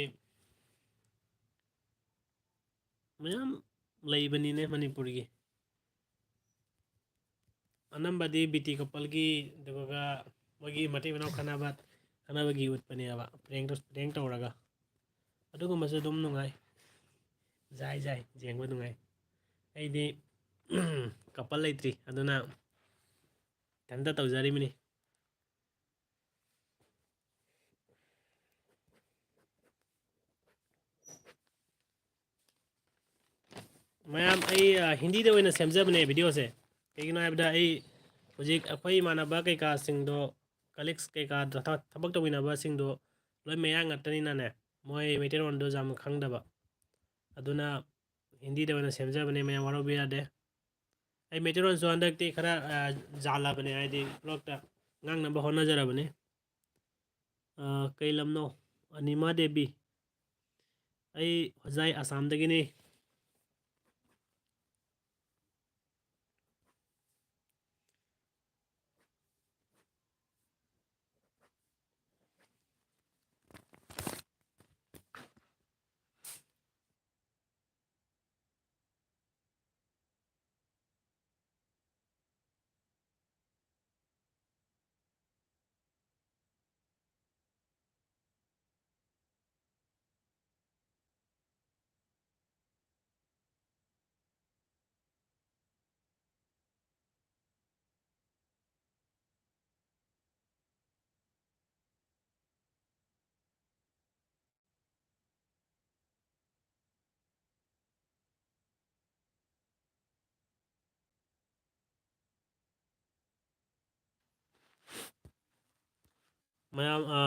ꯃꯌꯥꯝ ꯂꯩꯕꯅꯤꯅꯦ ꯃꯅꯤꯄꯨꯔꯒꯤ꯫ ꯑꯅꯝꯕꯗꯤ BT coupleꯒꯤ, ꯑꯗꯨꯒ ꯃꯣꯏꯒꯤ ꯃꯇꯩ ꯃꯅꯥꯎ ꯈꯠꯅꯕ, ꯈꯠꯅꯕꯒꯤ ꯎꯠꯄꯅꯦꯕ, prank ꯇꯧ-, prank ꯇꯧꯔꯒ꯫ ꯑꯗꯨꯒꯨꯝꯕꯁꯨ ꯑꯗꯨꯝ ꯅꯨꯡꯉꯥꯏ꯫ ꯖꯥꯏ ꯖꯥꯏ, ꯌꯦꯡꯕ ꯅꯨꯡꯉꯥꯏ꯫ ꯑꯩꯗꯤ couple ꯂꯩꯇ꯭ꯔꯤ, ꯑꯗꯨꯅ ꯏꯊꯟꯇ ꯇꯧꯖꯔꯤꯕꯅꯤ꯫ ꯃꯌꯥꯝ, ꯑꯩ, ꯑ, ꯍꯤꯟꯗꯤꯗ ꯑꯣꯏꯅ ꯁꯦꯝꯖꯕꯅꯦ ꯚꯤꯗꯤꯑꯣꯁꯦ꯫ ꯀꯩꯒꯤꯅꯣ ꯍꯥꯏꯕꯗ ꯑꯩ ꯍꯧꯖꯤꯛ ꯑꯩꯈꯣꯏ ꯏꯃꯥꯟꯅꯕ ꯀꯩꯀꯥꯁꯤꯡꯗꯣ colleagues ꯀꯩꯀꯥ ꯊ-, ꯊꯕꯛ ꯇꯧꯃꯤꯟꯅꯕꯁꯤꯡꯗꯣ ꯂꯣꯏ ꯃꯌꯥꯡ ꯉꯥꯛꯇꯅꯤꯅꯅꯦ, ꯃꯣꯏ ꯃꯩꯇꯩꯂꯣꯟꯗꯣ ꯌꯥꯝ ꯈꯪꯗꯕ꯫ ꯑꯗꯨꯅ ꯍꯤꯟꯗꯤꯗ ꯑꯣꯏꯅ ꯁꯦꯝꯖꯕꯅꯦ, ꯃꯌꯥꯝ ꯋꯥꯔꯧꯕ ꯌꯥꯗꯦ꯫ ꯑꯩ ꯃꯩꯇꯩꯂꯣꯟꯁꯨ ꯍꯟꯗꯛꯇꯤ ꯈꯔ, ꯑ, ꯌꯥꯜꯂꯕꯅꯦ, ꯍꯥꯏꯗꯤ vlogꯇ ꯉꯥꯡꯅꯕ ꯍꯣꯠꯅꯖꯔꯕꯅꯤ꯫ ꯑ, ꯀꯩ ꯂꯝꯅꯣ? ꯑꯅꯤꯃꯥ ꯗꯦꯕꯤ꯫ ꯑꯩ ꯍꯣꯖꯥꯏ, ꯑꯁꯥꯝꯗꯒꯤꯅꯤ꯫ ꯃꯌꯥꯝ, ꯑ,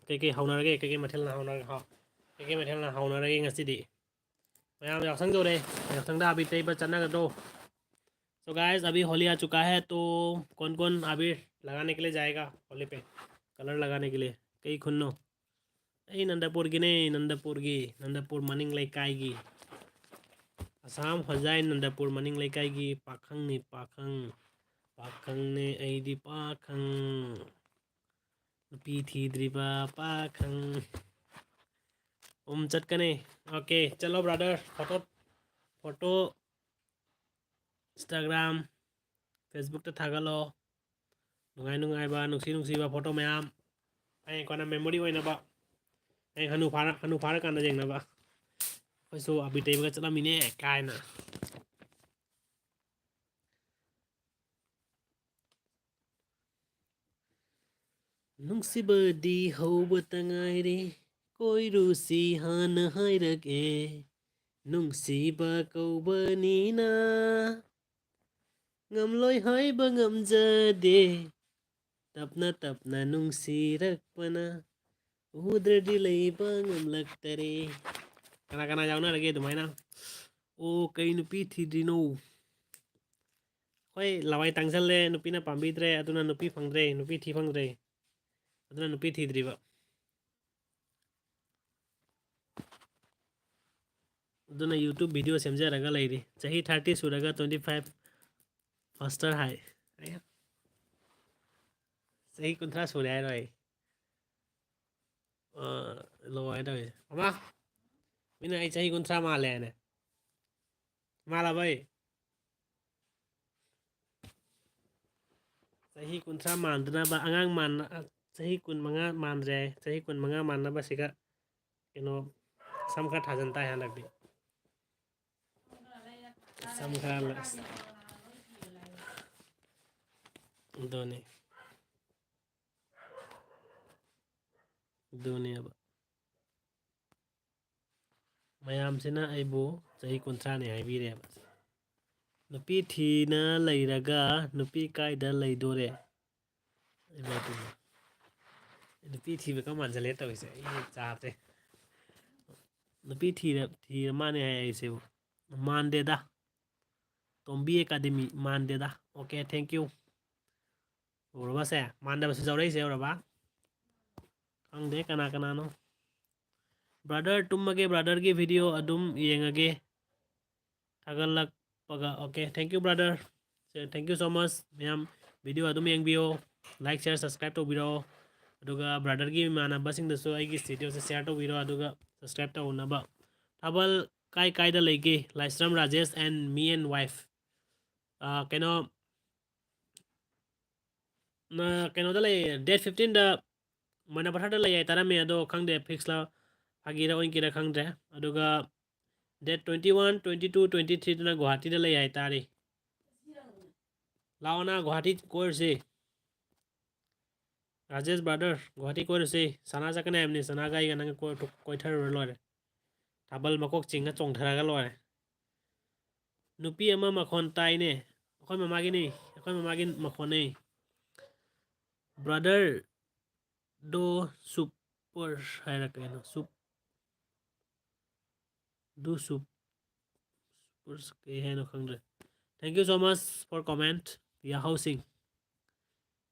ꯀꯩꯀꯩ ꯍꯧꯅꯔꯒꯦ? ꯀꯩꯀꯩ ꯃꯊꯦꯜꯅ ꯍꯧꯅꯔꯒꯦ? ꯍꯥ? ꯀꯩꯀꯩ ꯃꯊꯦꯜꯅ ꯍꯧꯅꯔꯒꯦ ꯉꯁꯤꯗꯤ? ꯃꯌꯥꯝ ꯌꯥꯎꯁꯪ ꯌꯧꯔꯦ꯫ ꯌꯥꯎꯁꯪꯗ ꯑꯕꯤꯔ ꯇꯩꯕ ꯆꯠꯅꯒꯗ꯭ꯔꯣ? So guys, अभी होली आ चुका है, तो कौन कौन अबीर लगाने के लिए जाएगा होली पे? Color लगाने के लिए। ꯀꯩ ꯈꯨꯟꯅꯣ? ꯑꯩ ꯅꯟꯗꯄꯨꯔꯒꯤꯅꯦ, ꯅꯟꯗꯄꯨꯔꯒꯤ, ꯅꯟꯗꯄꯨꯔ ꯃꯅꯤꯡ ꯂꯩꯀꯥꯏꯒꯤ꯫ ꯑꯁꯥꯝ, ꯍꯣꯖꯥꯏ, ꯅꯟꯗꯄꯨꯔ ꯃꯅꯤꯡ ꯂꯩꯀꯥꯏꯒꯤ ꯄꯥꯈꯪꯅꯤ, ꯄꯥꯈꯪ꯫ ꯄꯥꯈꯪꯅꯦ ꯑꯩꯗꯤ ꯄꯥꯈꯪ꯫ ꯅꯨꯄꯤ ꯊꯤꯗ꯭ꯔꯤꯕ ꯄꯥꯈꯪ꯫ ꯎꯝ, ꯆꯠꯀꯅꯤ꯫ Okay, ꯆꯠꯂꯣ brother꯫ Photo, photo Instagram, Facebookꯇ ꯊꯥꯒꯠꯂꯣ꯫ ꯅꯨꯡꯉꯥꯏ ꯅꯨꯡꯉꯥꯏꯕ, ꯅꯨꯡꯁꯤ ꯅꯨꯡꯁꯤꯕ photo ꯃꯌꯥꯝ꯫ ꯍꯌꯦꯡ ꯀꯣꯟꯅ memory ꯑꯣꯏꯅꯕ꯫ ꯍꯌꯦꯡ ꯍꯅꯨ ꯐꯥꯔ-, ꯍꯅꯨ ꯐꯥꯔꯀꯥꯟꯗ ꯌꯦꯡꯅꯕ꯫ "ꯑꯩꯈꯣꯏꯁꯨ ꯑꯕꯤꯔ ꯇꯩꯕꯒ ꯆꯠꯂꯝꯃꯤꯅꯦ" ꯀꯥꯏꯅ꯫ ꯅꯨꯡꯁꯤꯕꯗꯤ ꯍꯧꯕꯇ ꯉꯥꯏꯔꯤ, ꯀꯣꯏꯔꯨꯁꯤ ꯍꯥꯟꯅ ꯍꯥꯏꯔꯛꯑꯦ꯫ ꯅꯨꯡꯁꯤꯕ ꯀꯧꯕꯅꯤꯅ ꯉꯝꯂꯣꯏ ꯍꯥꯏꯕ ꯉꯝꯖꯗꯦ꯫ ꯇꯞꯅ ꯇꯞꯅ ꯅꯨꯡꯁꯤꯔꯛꯄꯅ ꯎꯗ꯭ꯔꯗꯤ ꯂꯩꯕ ꯉꯝꯂꯛꯇꯔꯦ꯫ ꯀꯅꯥ ꯀꯅꯥ ꯌꯥꯎꯅꯔꯒꯦ ꯑꯗꯨꯃꯥꯏꯅ? ꯑꯣ, ꯀꯩ ꯅꯨꯄꯤ ꯊꯤꯗ꯭ꯔꯤꯅꯣ? ꯑꯩꯈꯣꯏ ꯂꯋꯥꯏ ꯇꯥꯡꯁꯜꯂꯦ, ꯅꯨꯄꯤꯅ ꯄꯥꯝꯕꯤꯗ꯭ꯔꯦ, ꯑꯗꯨꯅ ꯅꯨꯄꯤ ꯐꯪꯗ꯭ꯔꯦ, ꯅꯨꯄꯤ ꯊꯤ ꯐꯪꯗ꯭ꯔꯦ, ꯑꯗꯨꯅ ꯅꯨꯄꯤ ꯊꯤꯗ꯭ꯔꯤꯕ꯫ ꯑꯗꯨꯅ YouTube video ꯁꯦꯝꯖꯔꯒ ꯂꯩꯔꯤ꯫ ꯆꯍꯤ thirty ꯁꯨꯔꯒ twenty five master ꯍꯥꯏ꯫ ꯑꯌꯥ꯫ ꯆꯍꯤ ꯀꯨꯟꯊ꯭ꯔꯥ ꯁꯨꯔꯦ ꯍꯥꯏꯔꯣ ꯑꯩ? ꯑ, ꯂꯣ ꯍꯥꯏ ꯇꯧꯋꯦ꯫ ꯑꯃ, ꯃꯤꯅ ꯑꯩ ꯆꯍꯤ ꯀꯨꯟꯊ꯭ꯔꯥ ꯃꯥꯜꯂꯦ ꯍꯥꯏꯅꯦ꯫ ꯃꯥꯜꯂꯕ ꯑꯩ? ꯆꯍꯤ ꯀꯨꯟꯊ꯭ꯔꯥ ꯃꯥꯟꯗꯅꯕ, ꯑꯉꯥꯡ ꯃꯥꯟꯅ-, ꯆꯍꯤ ꯀꯨꯟꯃꯉꯥ ꯃꯥꯟꯗ꯭ꯔꯦ ꯍꯥꯏ꯫ ꯆꯍꯤ ꯀꯨꯟꯃꯉꯥ ꯃꯥꯟꯅꯕꯁꯤꯒ ꯀꯩꯅꯣ, ꯁꯝ ꯈꯔ ꯊꯥꯖꯟ ꯇꯥꯏ ꯍꯟꯗꯛꯇꯤ꯫ ꯁꯝ ꯈꯔ ꯂ-, ꯑꯗꯨꯅꯤ꯫ ꯑꯗꯨꯅꯦꯕ꯫ ꯃꯌꯥꯝꯁꯤꯅ ꯑꯩꯕꯨ ꯆꯍꯤ ꯀꯨꯟꯊ꯭ꯔꯥꯅꯤ ꯍꯥꯏꯕꯤꯔꯦꯕ꯫ ꯅꯨꯄꯤ ꯊꯤꯅ ꯂꯩꯔꯒ ꯅꯨꯄꯤ ꯀꯥꯏꯗ ꯂꯩꯗꯣꯔꯦ? ꯏꯃꯥ ꯏꯄꯦꯝꯃ꯫ ꯅꯨꯄꯤ ꯊꯤꯕꯒ ꯃꯥꯟꯁꯤꯜꯂꯦ ꯇꯧꯔꯤꯁꯦ꯫ ꯑꯩ ꯆꯥꯗ꯭ꯔꯦ꯫ ꯅꯨꯄꯤ ꯊꯤꯔ-, ꯊꯤꯔ ꯃꯥꯅꯦ ꯍꯥꯏ ꯑꯩꯁꯤꯕꯨ꯫ ꯃꯥꯟꯗꯦꯗ꯫ ꯇꯣꯝꯕꯤ ꯑꯦꯀꯥꯗꯦꯃꯤ, ꯃꯥꯟꯗꯦꯗ꯫ Okay, thank you꯫ ꯎꯔꯕꯁꯦ? ꯃꯥꯟꯗꯕꯁꯨ ꯌꯥꯎꯔꯛꯏꯁꯦ, ꯎꯔꯕ? ꯈꯪꯗꯦ ꯀꯅꯥ ꯀꯅꯥꯅꯣ꯫ Brother, ꯇꯨꯝꯃꯒꯦ, brotherꯒꯤ video ꯑꯗꯨꯝ ꯌꯦꯡꯉꯒꯦ꯫ ꯊꯥꯒꯠꯂꯛꯄꯒ, okay, thank you, brother꯫ Thank you so much꯫ ꯃꯌꯥꯝ video ꯑꯗꯨꯝ ꯌꯦꯡꯕꯤꯌꯣ, like, share, subscribe ꯇꯧꯕꯤꯔꯣ꯫ ꯑꯗꯨꯒ brotherꯒꯤ ꯏꯃꯥꯟꯅꯕꯁꯤꯡꯗꯁꯨ ꯑꯩꯒꯤ videoꯁꯦ share ꯇꯧꯕꯤꯔꯣ, ꯑꯗꯨꯒ subscribe ꯇꯧꯅꯕ꯫ ꯊꯥꯕꯜ ꯀꯥꯏ ꯀꯥꯏꯗ ꯂꯩꯒꯦ? ꯂꯥꯏꯁ꯭ꯔꯝ Rajesh and me and wife꯫ ꯑꯥ, ꯀꯩꯅꯣ, ꯅ-, ꯀꯩꯅꯣꯗ ꯂꯩ, date fifteenꯗ ꯃꯣꯏꯅꯥ ꯄꯊꯥꯔꯗ ꯂꯩ ꯍꯥꯏ ꯇꯥꯔꯝꯃꯦ, ꯑꯗꯣ ꯈꯪꯗꯦ, fixꯂ ꯐꯥꯒꯤꯔ ꯑꯣꯏꯟꯀꯤꯔ ꯈꯪꯗ꯭ꯔꯦ꯫ ꯑꯗꯨꯒ date twenty one, twenty two, twenty threeꯗꯅ ꯒꯨꯍꯥꯇꯤꯗ ꯂꯩ ꯍꯥꯏ ꯇꯥꯔꯤ꯫ ꯂꯥꯛꯑꯣꯅ ꯒꯨꯍꯥꯇꯤ ꯀꯣꯏꯔꯨꯁꯤ꯫ ꯔꯥꯖꯦꯁ brother, ꯒꯨꯍꯥꯇꯤ ꯀꯣꯏꯔꯨꯁꯤ꯫ ꯁꯅꯥ ꯆꯠꯀꯅꯤ ꯍꯥꯏꯕꯅꯤ, ꯁꯅꯥꯒ ꯑꯩꯒ ꯅꯪꯒ ꯀꯣꯏ-, ꯀꯣꯏꯊꯔꯨꯔ ꯂꯣꯏꯔꯦ꯫ ꯊꯥꯕꯜ ꯃꯀꯣꯛ ꯆꯤꯡꯉ ꯆꯣꯡꯊꯔꯒ ꯂꯣꯏꯔꯦ꯫ ꯅꯨꯄꯤ ꯑꯃ ꯃꯈꯣꯟ ꯇꯥꯏꯅꯦ꯫ ꯑꯩꯈꯣꯏ ꯃꯃꯥꯒꯤꯅꯤ, ꯑꯩꯈꯣꯏ ꯃꯃꯥꯒꯤ ꯃꯈꯣꯟꯅꯤ꯫ Brother do super ꯍꯥꯏꯔ ꯀꯩꯅꯣ? Sup do sup super ꯀꯩ ꯍꯥꯏꯅꯣ ꯈꯪꯗ꯭ꯔꯦ꯫ Thank you so much for comment, ꯌꯥꯍꯧꯁꯤꯡ꯫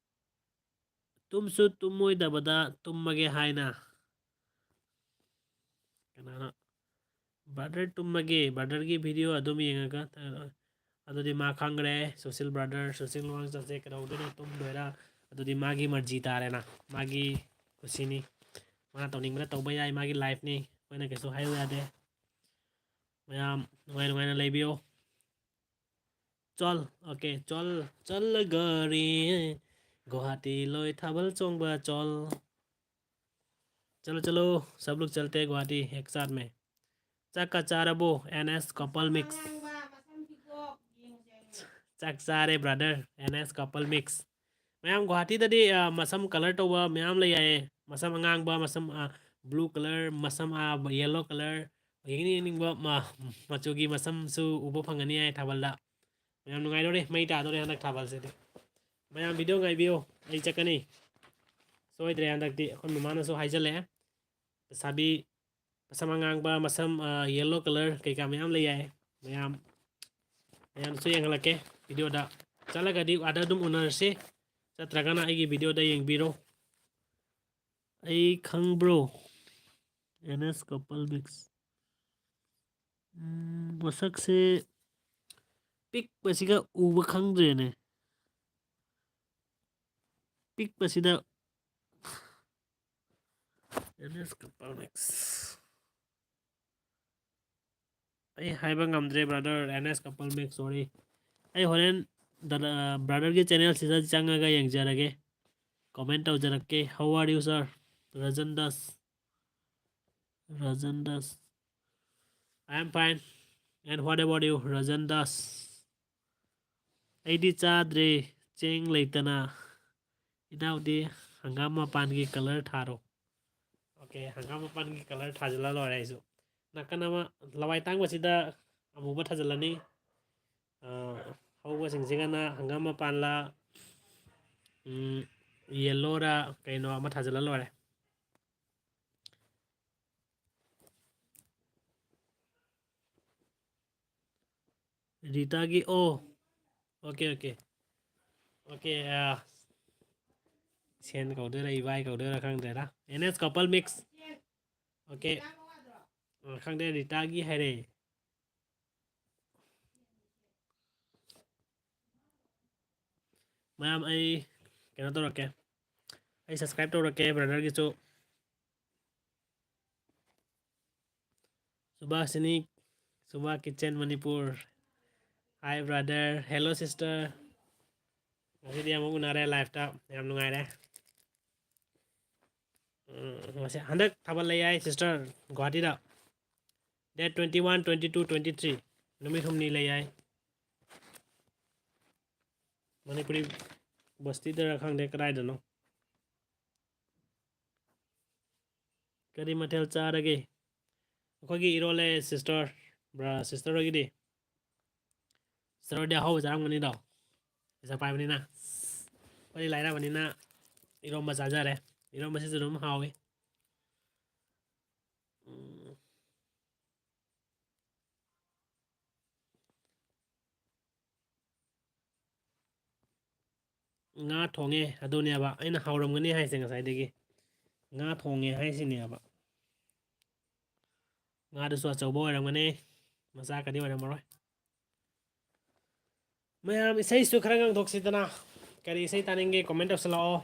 ꯇꯨꯝꯁꯨ ꯇꯨꯝꯃꯣꯏꯗꯕꯗ ꯇꯨꯝꯃꯒꯦ ꯍꯥꯏꯅ꯫ ꯀꯅꯥꯅꯣ? Brother ꯇꯨꯝꯃꯒꯦ, brotherꯒꯤ video ꯑꯗꯨꯝ ꯌꯦꯡꯉꯒ꯫ ꯑꯗꯨꯗꯤ ꯃꯥ ꯈꯪꯈ꯭ꯔꯦ, ꯁꯨꯁꯤꯜ brother, ꯁꯨꯁꯤꯜ ꯂꯨꯋꯥꯡ ꯆꯠꯁꯦ ꯀꯩꯗꯧꯗꯣꯏꯅꯣ, ꯇꯨꯝꯗꯣꯏꯔꯥ? ꯑꯗꯨꯗꯤ ꯃꯥꯒꯤ ꯃꯔꯖꯤ ꯇꯥꯔꯦꯅ, ꯃꯥꯒꯤ ꯈꯨꯁꯤꯅꯤ꯫ ꯃꯥꯅ ꯇꯧꯅꯤꯡꯕꯅ ꯇꯧꯕ ꯌꯥꯏ, ꯃꯥꯒꯤ lifeꯅꯤ, ꯑꯩꯈꯣꯏꯅ ꯀꯩꯁꯨ ꯍꯥꯏꯕ ꯌꯥꯗꯦ꯫ ꯃꯌꯥꯝ ꯅꯨꯡꯉꯥꯏ ꯅꯨꯡꯉꯥꯏꯅ ꯂꯩꯕꯤꯌꯨ꯫ ꯆꯣꯜ, okay, ꯆꯣꯜ, ꯆꯜꯂꯒꯔꯤ, ꯒꯨꯋꯥꯍꯥꯇꯤ ꯂꯣꯏ ꯊꯥꯕꯜ ꯆꯣꯡꯕ ꯆꯣꯜ꯫ ꯆꯠꯂꯣ, ꯆꯠꯂꯣ, ꯁꯕ ꯂꯣꯒ ꯆꯜꯇꯦ ꯒꯨꯋꯥꯍꯥꯇꯤ ꯑꯦꯛ ꯁꯥꯊ ꯃꯦ꯫ ꯆꯥꯛꯀ ꯆꯥꯔꯕꯣ? N S couple mix꯫ ꯆꯥꯛ ꯆꯥꯔꯦ, brother꯫ N S couple mix꯫ ꯃꯌꯥꯝ, ꯒꯨꯋꯥꯍꯥꯇꯤꯗꯗꯤ, ꯑ, ꯃꯁꯝ colour ꯇꯧꯕ ꯃꯌꯥꯝ ꯂꯩ ꯍꯥꯏꯌꯦ꯫ ꯃꯁꯝ ꯑꯉꯥꯡꯕ, ꯃꯁꯝ, ꯑ, blue colour, ꯃꯁꯝ, ꯑ, yellow colour, ꯌꯦꯡꯅꯤꯡ ꯌꯦꯡꯅꯤꯡꯕ ꯃ-, ꯃꯆꯨꯒꯤ ꯃꯁꯝꯁꯨ ꯎꯕ ꯐꯪꯒꯅꯤ ꯍꯥꯏ ꯊꯥꯕꯜꯗ꯫ ꯃꯌꯥꯝ ꯅꯨꯡꯉꯥꯏꯗꯣꯔꯦ, ꯃꯩ ꯇꯥꯗꯣꯔꯦ ꯍꯟꯗꯛ ꯊꯥꯕꯜꯁꯤꯗꯤ꯫ ꯃꯌꯥꯝ video ꯉꯥꯏꯕꯤꯌꯨ, ꯑꯩ ꯆꯠꯀꯅꯤ꯫ ꯁꯣꯏꯗ꯭ꯔꯦ ꯍꯟꯗꯛꯇꯤ, ꯑꯩꯈꯣꯏ ꯃꯃꯥꯅꯁꯨ ꯍꯥꯏꯖꯜꯂꯛꯑꯦ꯫ ꯂꯩꯁꯥꯕꯤ ꯃꯁꯝ ꯑꯉꯥꯡꯕ, ꯃꯁꯝ, ꯑ, yellow colour ꯀꯩꯀꯥ ꯃꯌꯥꯝ ꯂꯩ ꯍꯥꯏ꯫ ꯃꯌꯥꯝ, ꯃꯌꯥꯝꯁꯨ ꯌꯦꯡꯍꯜꯂꯛꯀꯦ videoꯗ꯫ ꯆꯠꯂꯒꯗꯤ ꯑꯥꯗ ꯑꯗꯨꯝ ꯎꯅꯔꯁꯤ, ꯆꯠꯇ꯭ꯔꯒꯅ ꯑꯩꯒꯤ videoꯗ ꯌꯦꯡꯕꯤꯔꯣ꯫ ꯑꯩ ꯈꯪꯕ꯭ꯔꯣ? N S couple mix꯫ ꯎꯝ, ꯃꯁꯛꯁꯦ ꯄꯤꯛꯄꯁꯤꯒ ꯎꯕ ꯈꯪꯗ꯭ꯔꯦꯅꯦ꯫ ꯄꯤꯛꯄꯁꯤꯗ ꯑꯦꯟ ꯑꯦꯁ couple mix꯫ ꯑꯩ ꯍꯥꯏꯕ ꯉꯝꯗ꯭ꯔꯦ, brother, N S couple mix, sorry꯫ ꯑꯩ ꯍꯣꯔꯦꯟ ꯗꯗꯥ, brotherꯒꯤ channelꯁꯤꯗ ꯆꯪꯉꯒ ꯌꯦꯡꯖꯔꯒꯦ, comment ꯇꯧꯖꯔꯛꯀꯦ꯫ How are you, sir? Rajan Das. Rajan Das. I am fine. And what about you, Rajan Das? ꯑꯩꯗꯤ ꯆꯥꯗ꯭ꯔꯦ, ꯆꯦꯡ ꯂꯩꯇꯅ꯫ ꯏꯅꯥꯎꯗꯤ ꯍꯪꯒꯥꯝ ꯃꯄꯥꯟꯒꯤ colour ꯊꯥꯔꯣ꯫ Okay, ꯍꯪꯒꯥꯝ ꯃꯄꯥꯟꯒꯤ colour ꯊꯥꯖꯤꯜꯂ ꯂꯣꯏꯔꯦ ꯑꯩꯁꯨ꯫ ꯅꯥꯀꯟ ꯑꯃ ꯂꯋꯥꯏ ꯇꯥꯡꯕꯁꯤꯗ ꯑꯃꯨꯕ ꯊꯥꯖꯤꯜꯂꯅꯤ꯫ ꯑ, ꯍꯧꯕꯁꯤꯡꯁꯤꯒꯅ ꯍꯪꯒꯥꯝ ꯃꯄꯥꯟꯂꯥ, ꯎꯝ, ꯌꯦꯜꯂꯣꯔ ꯀꯩꯅꯣ ꯑꯃ ꯊꯥꯖꯤꯜꯂ ꯂꯣꯏꯔꯦ꯫ ꯔꯤꯇꯥꯒꯤ, ꯑꯣ, ꯑꯣꯀꯦ, ꯑꯣꯀꯦ꯫ ꯑꯣꯀꯦ, ꯑ, ꯁꯦꯟ ꯀꯧꯗꯣꯏꯔꯥ, ꯏꯕꯥꯏ ꯀꯧꯗꯣꯏꯔꯥ ꯈꯪꯗ꯭ꯔꯦꯗ꯫ N S couple mix. Okay. ꯑ, ꯈꯪꯗꯦ, ꯔꯤꯇꯥꯒꯤ ꯍꯥꯏꯔꯦ꯫ ꯃꯌꯥꯝ, ꯑꯩ ꯀꯩꯅꯣ ꯇꯧꯔꯛꯀꯦ, ꯑꯩ subscribe ꯇꯧꯔꯛꯀꯦ brotherꯒꯤꯁꯨ꯫ ꯁꯨꯕꯥꯁꯤꯅꯤ, Suba kitchen Manipur. Hi brother, hello sister꯫ ꯉꯁꯤꯗꯤ ꯑꯃꯨꯛ ꯎꯅꯔꯦ liveꯇ, ꯌꯥꯝ ꯅꯨꯡꯉꯥꯏꯔꯦ꯫ ꯎꯝ, ꯉꯁꯤ ꯍꯟꯗꯛ ꯊꯥꯕꯜ ꯂꯩ ꯍꯥꯏ sister, ꯒꯨꯍꯥꯇꯤꯗ꯫ Date twenty one, twenty two, twenty three, ꯅꯨꯃꯤꯠ ꯍꯨꯝꯅꯤ ꯂꯩ ꯍꯥꯏ꯫ ꯃꯅꯤꯄꯨꯔꯤ ꯕꯁꯇꯤꯗꯔ ꯈꯪꯗꯦ ꯀꯗꯥꯏꯗꯅꯣ꯫ ꯀꯔꯤ ꯃꯊꯦꯜ ꯆꯥꯔꯒꯦ? ꯑꯩꯈꯣꯏꯒꯤ ꯏꯔꯣꯜꯂꯦ sister꯫ Bro, sister ꯍꯣꯏꯒꯤꯗꯤ? Sister ꯍꯣꯏꯗꯤ ꯑꯍꯥꯎꯕ ꯆꯥꯔꯝꯒꯅꯤꯗꯣ, ꯄꯩꯁꯥ ꯄꯥꯏꯕꯅꯤꯅ꯫ ꯑꯩꯈꯣꯏꯗꯤ ꯂꯥꯏꯔꯕꯅꯤꯅ ꯏꯔꯣꯝꯕ ꯆꯥꯖꯔꯦ꯫ ꯏꯔꯣꯝꯕꯁꯤꯁꯨ ꯑꯗꯨꯝ ꯍꯥꯎꯋꯤ꯫ ꯎꯝ꯫ ꯉꯥ ꯊꯣꯡꯉꯦ, ꯑꯗꯨꯅꯦꯕ ꯑꯩꯅ ꯍꯥꯎꯔꯝꯒꯅꯤ ꯍꯥꯏꯁꯦ ꯉꯁꯥꯏꯗꯒꯤ꯫ ꯉꯥ ꯊꯣꯡꯉꯦ ꯍꯥꯏꯁꯤꯅꯦꯕ꯫ ꯉꯥꯗꯨꯁꯨ ꯑꯆꯧꯕ ꯑꯣꯏꯔꯝꯒꯅꯤ, ꯃꯆꯥ ꯀꯗꯤ ꯑꯣꯏꯔꯝꯃꯔꯣꯏ꯫ ꯃꯌꯥꯝ, ꯏꯁꯩꯁꯨ ꯈꯔ ꯉꯪꯊꯣꯛꯁꯤꯗꯅ꯫ ꯀꯔꯤ ꯏꯁꯩ ꯇꯥꯅꯤꯡꯒꯦ comment ꯇꯧꯁꯤꯜꯂꯛꯑꯣ꯫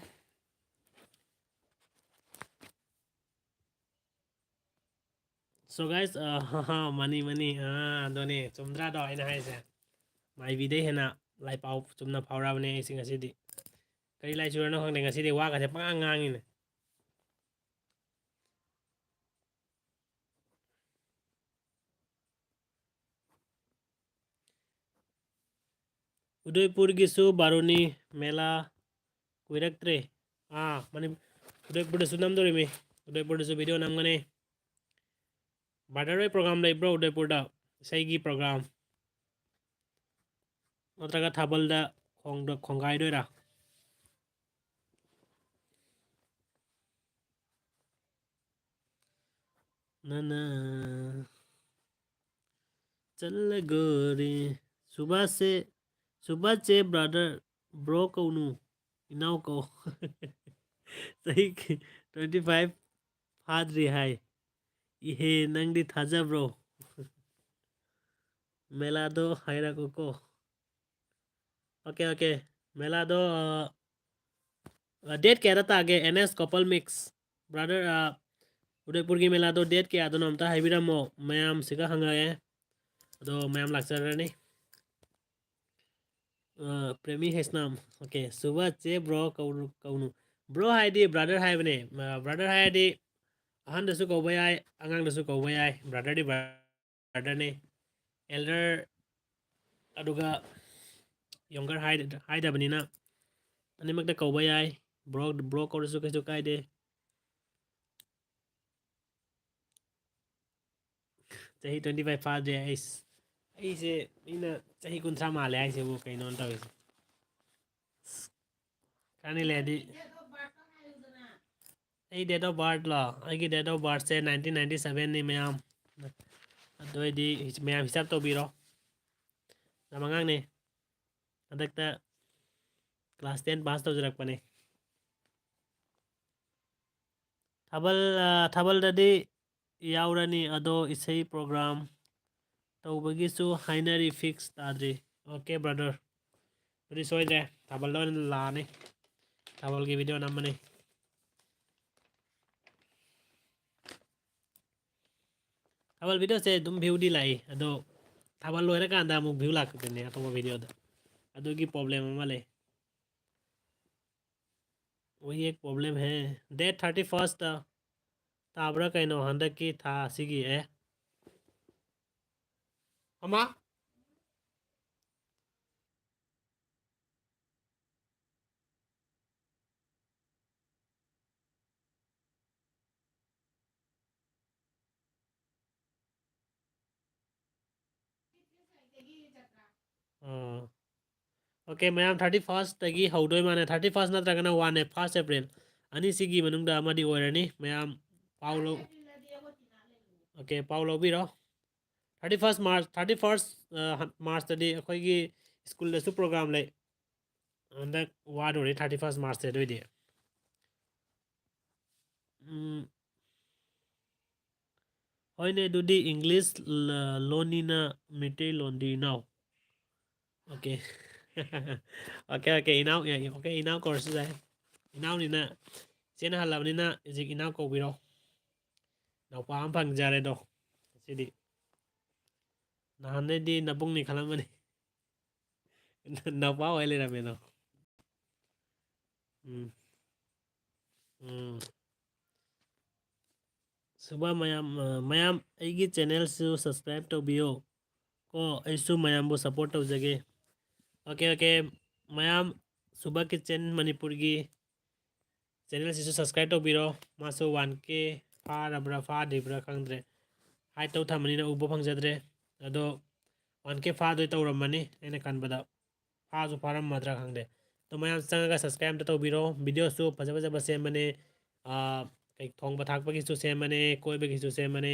So guys, ꯑ, ꯃꯥꯅꯤ, ꯃꯥꯅꯤ, ꯑ, ꯑꯗꯨꯅꯦ, ꯆꯨꯝꯗ꯭ꯔꯥꯗꯣ ꯑꯩꯅ ꯍꯥꯏꯁꯦ? ꯃꯥꯏꯕꯤꯗꯩ ꯍꯦꯟꯅ ꯂꯥꯏ ꯄꯥꯎ ꯆꯨꯝꯅ ꯐꯥꯎꯔꯛꯑꯕꯅꯦ ꯑꯩꯁꯦ ꯉꯁꯤꯗꯤ꯫ ꯀꯔꯤ ꯂꯥꯏ ꯆꯨꯔꯅꯣ ꯈꯪꯗꯦ, ꯉꯁꯤꯗꯤ ꯋꯥꯒꯁꯦ ꯄꯉꯥꯡ ꯉꯥꯡꯉꯤꯅꯦ꯫ ꯎꯗꯣꯏꯄꯨꯔꯒꯤꯁꯨ ꯕꯥꯔꯨꯅꯤ ꯃꯦꯂꯥ ꯀꯨꯏꯔꯛꯇ꯭ꯔꯦ꯫ ꯑꯥ, ꯃꯅꯤ-, ꯎꯗꯣꯏꯄꯨꯔꯗꯁꯨ ꯅꯝꯗꯣꯔꯤꯃꯤ꯫ ꯎꯗꯣꯏꯄꯨꯔꯗꯁꯨ video ꯅꯝꯒꯅꯤ꯫ Brother ꯍꯣꯏ program ꯂꯩꯕ꯭ꯔꯣ ꯎꯗꯣꯏꯄꯨꯔꯗ? ꯏꯁꯩꯒꯤ program? ꯅꯠꯇ꯭ꯔꯒ ꯊꯥꯕꯜꯗ ꯈꯣꯡꯗ-, ꯈꯣꯡꯒꯥꯏꯗꯣꯏꯔꯥ? ꯅꯅ ꯆꯜꯂꯒꯣꯔꯦ꯫ ꯁꯨꯕꯥꯁꯁꯦ, ꯁꯨꯕꯥꯁꯁꯦ brother, bro ꯀꯧꯅꯨ, ꯏꯅꯥꯎ ꯀꯧ꯫ ꯆꯍꯤ twenty five ꯐꯥꯗ꯭ꯔꯤ ꯍꯥꯏ꯫ ꯏꯍꯦ, ꯅꯪꯗꯤ ꯊꯥꯖꯕ꯭ꯔꯣ? ꯃꯦꯂꯥꯗꯣ ꯍꯥꯏꯔꯛꯎꯀꯣ꯫ OK, OK. ꯃꯦꯂꯥꯗꯣ, ꯑ, ꯑ, date ꯀꯌꯥꯗ ꯇꯥꯒꯦ? N S couple mix. Brother, ꯑ, ꯎꯗꯩꯄꯨꯔꯒꯤ ꯃꯦꯂꯥꯗꯣ date ꯀꯌꯥꯗꯅꯣ ꯑꯝꯇ ꯍꯥꯏꯕꯤꯔꯝꯃꯣ꯫ ꯃꯌꯥꯝꯁꯤꯒ ꯍꯪꯉꯛꯑꯦ꯫ ꯑꯗꯣ ꯃꯌꯥꯝ ꯂꯥꯛꯆꯔꯅꯤ꯫ ꯑ, ꯄ꯭ꯔꯦꯃꯤ ꯍꯩꯁꯅꯥꯝ꯫ OK, ꯁꯨꯕꯥꯁ ꯆꯦ bro ꯀꯧꯅꯨ, ꯀꯧꯅꯨ꯫ Bro ꯍꯥꯏꯗꯤ brother ꯍꯥꯏꯕꯅꯦ꯫ ꯑ, brother ꯍꯥꯏꯔꯗꯤ ꯑꯍꯟꯗꯁꯨ ꯀꯧꯕ ꯌꯥꯏ, ꯑꯉꯥꯡꯗꯁꯨ ꯀꯧꯕ ꯌꯥꯏ꯫ Brotherꯗꯤ brotherꯅꯤ꯫ Elder ꯑꯗꯨꯒ younger ꯍꯥꯏꯗ-, ꯍꯥꯏꯗꯕꯅꯤꯅ ꯑꯅꯤꯃꯛꯇ ꯀꯧꯕ ꯌꯥꯏ꯫ Bro, bro ꯀꯧꯔꯁꯨ ꯀꯩꯁꯨ ꯀꯥꯏꯗꯦ꯫ ꯆꯍꯤ twenty five ꯐꯥꯗ꯭ꯔꯤ꯫ ꯑꯩꯁ, ꯑꯩꯁꯦ ꯃꯤꯅ ꯆꯍꯤ ꯀꯨꯟꯊ꯭ꯔꯥ ꯃꯥꯜꯂꯦ ꯍꯥꯏꯁꯤꯕꯨ ꯀꯩꯅꯣꯅ ꯇꯧꯔꯤꯁꯦ? ꯑꯁ, ꯈꯔꯅꯤ ꯂꯩꯔꯗꯤ꯫ ꯑꯩ date of birthꯂꯣ? ꯑꯩꯒꯤ date of birthꯁꯦ nineteen ninety sevenꯅꯤ, ꯃꯌꯥꯝ꯫ ꯑꯗꯨ ꯑꯣꯏꯗꯤ ꯃꯌꯥꯝ ꯍꯤꯁꯥꯞ ꯇꯧꯕꯤꯔꯣ꯫ ꯌꯥꯝ ꯑꯉꯥꯡꯅꯦ꯫ ꯍꯟꯗꯛꯇ class ten pass ꯇꯧꯖꯔꯛꯄꯅꯦ꯫ ꯊꯥꯕꯜ, ꯑ, ꯊꯥꯕꯜꯗꯗꯤ ꯌꯥꯎꯔꯅꯤ, ꯑꯗꯣ ꯏꯁꯩ program ꯇꯧꯕꯒꯤꯁꯨ ꯍꯥꯏꯅꯔꯤ, fix ꯇꯥꯗ꯭ꯔꯤ꯫ OK, brother꯫ ꯑꯗꯨꯗꯤ ꯁꯣꯏꯗ꯭ꯔꯦ, ꯊꯥꯕꯜꯗ ꯑꯣꯏꯅ ꯂꯥꯛꯑꯅꯤ꯫ ꯊꯥꯕꯜꯒꯤ video ꯅꯝꯃꯅꯤ꯫ ꯊꯥꯕꯜ videoꯁꯦ ꯑꯗꯨꯝ viewꯗꯤ ꯂꯥꯛꯏ, ꯑꯗꯣ ꯊꯥꯕꯜ ꯂꯣꯏꯔꯀꯥꯟꯗ ꯑꯃꯨꯛ view ꯂꯥꯛꯀꯗꯣꯏꯅꯦ ꯑꯇꯣꯞꯄ videoꯗ꯫ ꯑꯗꯨꯒꯤ problem ꯑꯃ ꯂꯩ꯫ ꯋꯥꯍꯤ ꯑꯦꯛ problem ꯍꯦ꯫ Date thirty firstꯇ ꯇꯥꯕ꯭ꯔꯥ ꯀꯩꯅꯣ ꯍꯟꯗꯛꯀꯤ ꯊꯥ ꯑꯁꯤꯒꯤ? ꯑꯦ, ꯑꯃ? ꯑꯥ꯫ OK, ꯃꯌꯥꯝ, thirty firstꯇꯒꯤ ꯍꯧꯗꯣꯏ ꯃꯥꯅꯦ꯫ Thirty first ꯅꯠꯇ꯭ꯔꯒꯅ one ꯑꯦ, first April꯫ ꯑꯅꯤꯁꯤꯒꯤ ꯃꯅꯨꯡꯗ ꯑꯃꯗꯤ ꯑꯣꯏꯔꯅꯤ꯫ ꯃꯌꯥꯝ ꯄꯥꯎ ꯂꯧ-, ꯑꯣꯀꯦ, ꯄꯥꯎ ꯂꯧꯕꯤꯔꯣ꯫ Thirty first March, thirty first March ꯇꯗꯤ ꯑꯩꯈꯣꯏꯒꯤ ꯁ꯭ꯀꯨꯜꯗꯁꯨ ꯄ꯭ꯔꯣꯒ꯭ꯔꯥꯝ ꯂꯩ꯫ ꯍꯟꯗꯛ ꯋꯥꯗꯣꯔꯤ thirty first March ꯁꯦ ꯑꯗꯨꯏꯗꯤ꯫ ꯎꯝ꯫ ꯍꯣꯏꯅꯦ, ꯑꯗꯨꯗꯤ ꯏꯪꯂꯤꯁ ꯂ-, ꯂꯣꯟꯅꯤꯅ ꯃꯩꯇꯩꯂꯣꯟꯗꯤ ꯏꯅꯥꯎ꯫ ꯑꯣꯀꯦ꯫ ꯑꯣꯀꯦ, ꯑꯣꯀꯦ, ꯏꯅꯥꯎ, ꯑꯦ, ꯑꯣꯀꯦ, ꯏꯅꯥꯎ ꯀꯧꯔꯁꯨ ꯌꯥꯏ꯫ ꯏꯅꯥꯎꯅꯤꯅ, ꯏꯆꯦꯅ ꯍꯜꯂꯕꯅꯤꯅ ꯍꯧꯖꯤꯛ ꯏꯅꯥꯎ ꯀꯧꯕꯤꯔꯣ꯫ ꯅꯥꯎꯄꯥ ꯑꯃ ꯐꯪꯖꯔꯦꯗꯣ ꯉꯁꯤꯗꯤ꯫ ꯅꯍꯥꯟꯗꯩꯗꯤ ꯅꯕꯨꯡꯅꯤ ꯈꯜꯂꯝꯕꯅꯤ꯫ ꯅꯥꯎꯄꯥ ꯑꯣꯏ ꯂꯩꯔꯝꯃꯦꯗꯣ꯫ ꯎꯝ꯫ ꯎꯝ꯫ ꯁꯨꯕ ꯃꯌꯥꯝ, ꯑ, ꯃꯌꯥꯝ ꯑꯩꯒꯤ channel ꯁꯨ subscribe ꯇꯧꯕꯤꯌꯣ꯫ ꯀꯣ, ꯑꯩꯁꯨ ꯃꯌꯥꯝꯕꯨ support ꯇꯧꯖꯒꯦ꯫ Okay, okay. ꯃꯌꯥꯝ, ꯁꯨꯕ ꯀꯤꯆꯟ ꯃꯅꯤꯄꯨꯔꯒꯤ channel ꯁꯤꯁꯨ subscribe ꯇꯧꯕꯤꯔꯣ꯫ ꯃꯥꯁꯨ one K ꯐꯥꯔꯕ꯭ꯔꯥ ꯐꯥꯗ꯭ꯔꯤꯕ꯭ꯔꯥ ꯈꯪꯗ꯭ꯔꯦ꯫ Hide ꯇꯧ ꯊꯝꯕꯅꯤꯅ ꯎꯕ ꯐꯪꯖꯗ꯭ꯔꯦ꯫ ꯑꯗꯣ one K ꯐꯥꯗꯣꯏ ꯇꯧꯔꯝꯃꯅꯤ ꯑꯩꯅ ꯈꯟꯕꯗ꯫ ꯐꯥꯁꯨ ꯐꯥꯔꯝꯃꯗ꯭ꯔꯥ ꯈꯪꯗꯦ꯫ ꯑꯗꯣ ꯃꯌꯥꯝ ꯆꯪꯉꯒ subscribe ꯑꯝꯇ ꯇꯧꯕꯤꯔꯣ꯫ Video ꯁꯨ ꯐꯖ ꯐꯖꯕ ꯁꯦꯝꯕꯅꯦ꯫ ꯑꯥ, ꯀꯩ, ꯊꯣꯡꯕ ꯊꯥꯛꯄꯒꯤꯁꯨ ꯁꯦꯝꯕꯅꯦ, ꯀꯣꯏꯕꯒꯤꯁꯨ ꯁꯦꯝꯕꯅꯦ꯫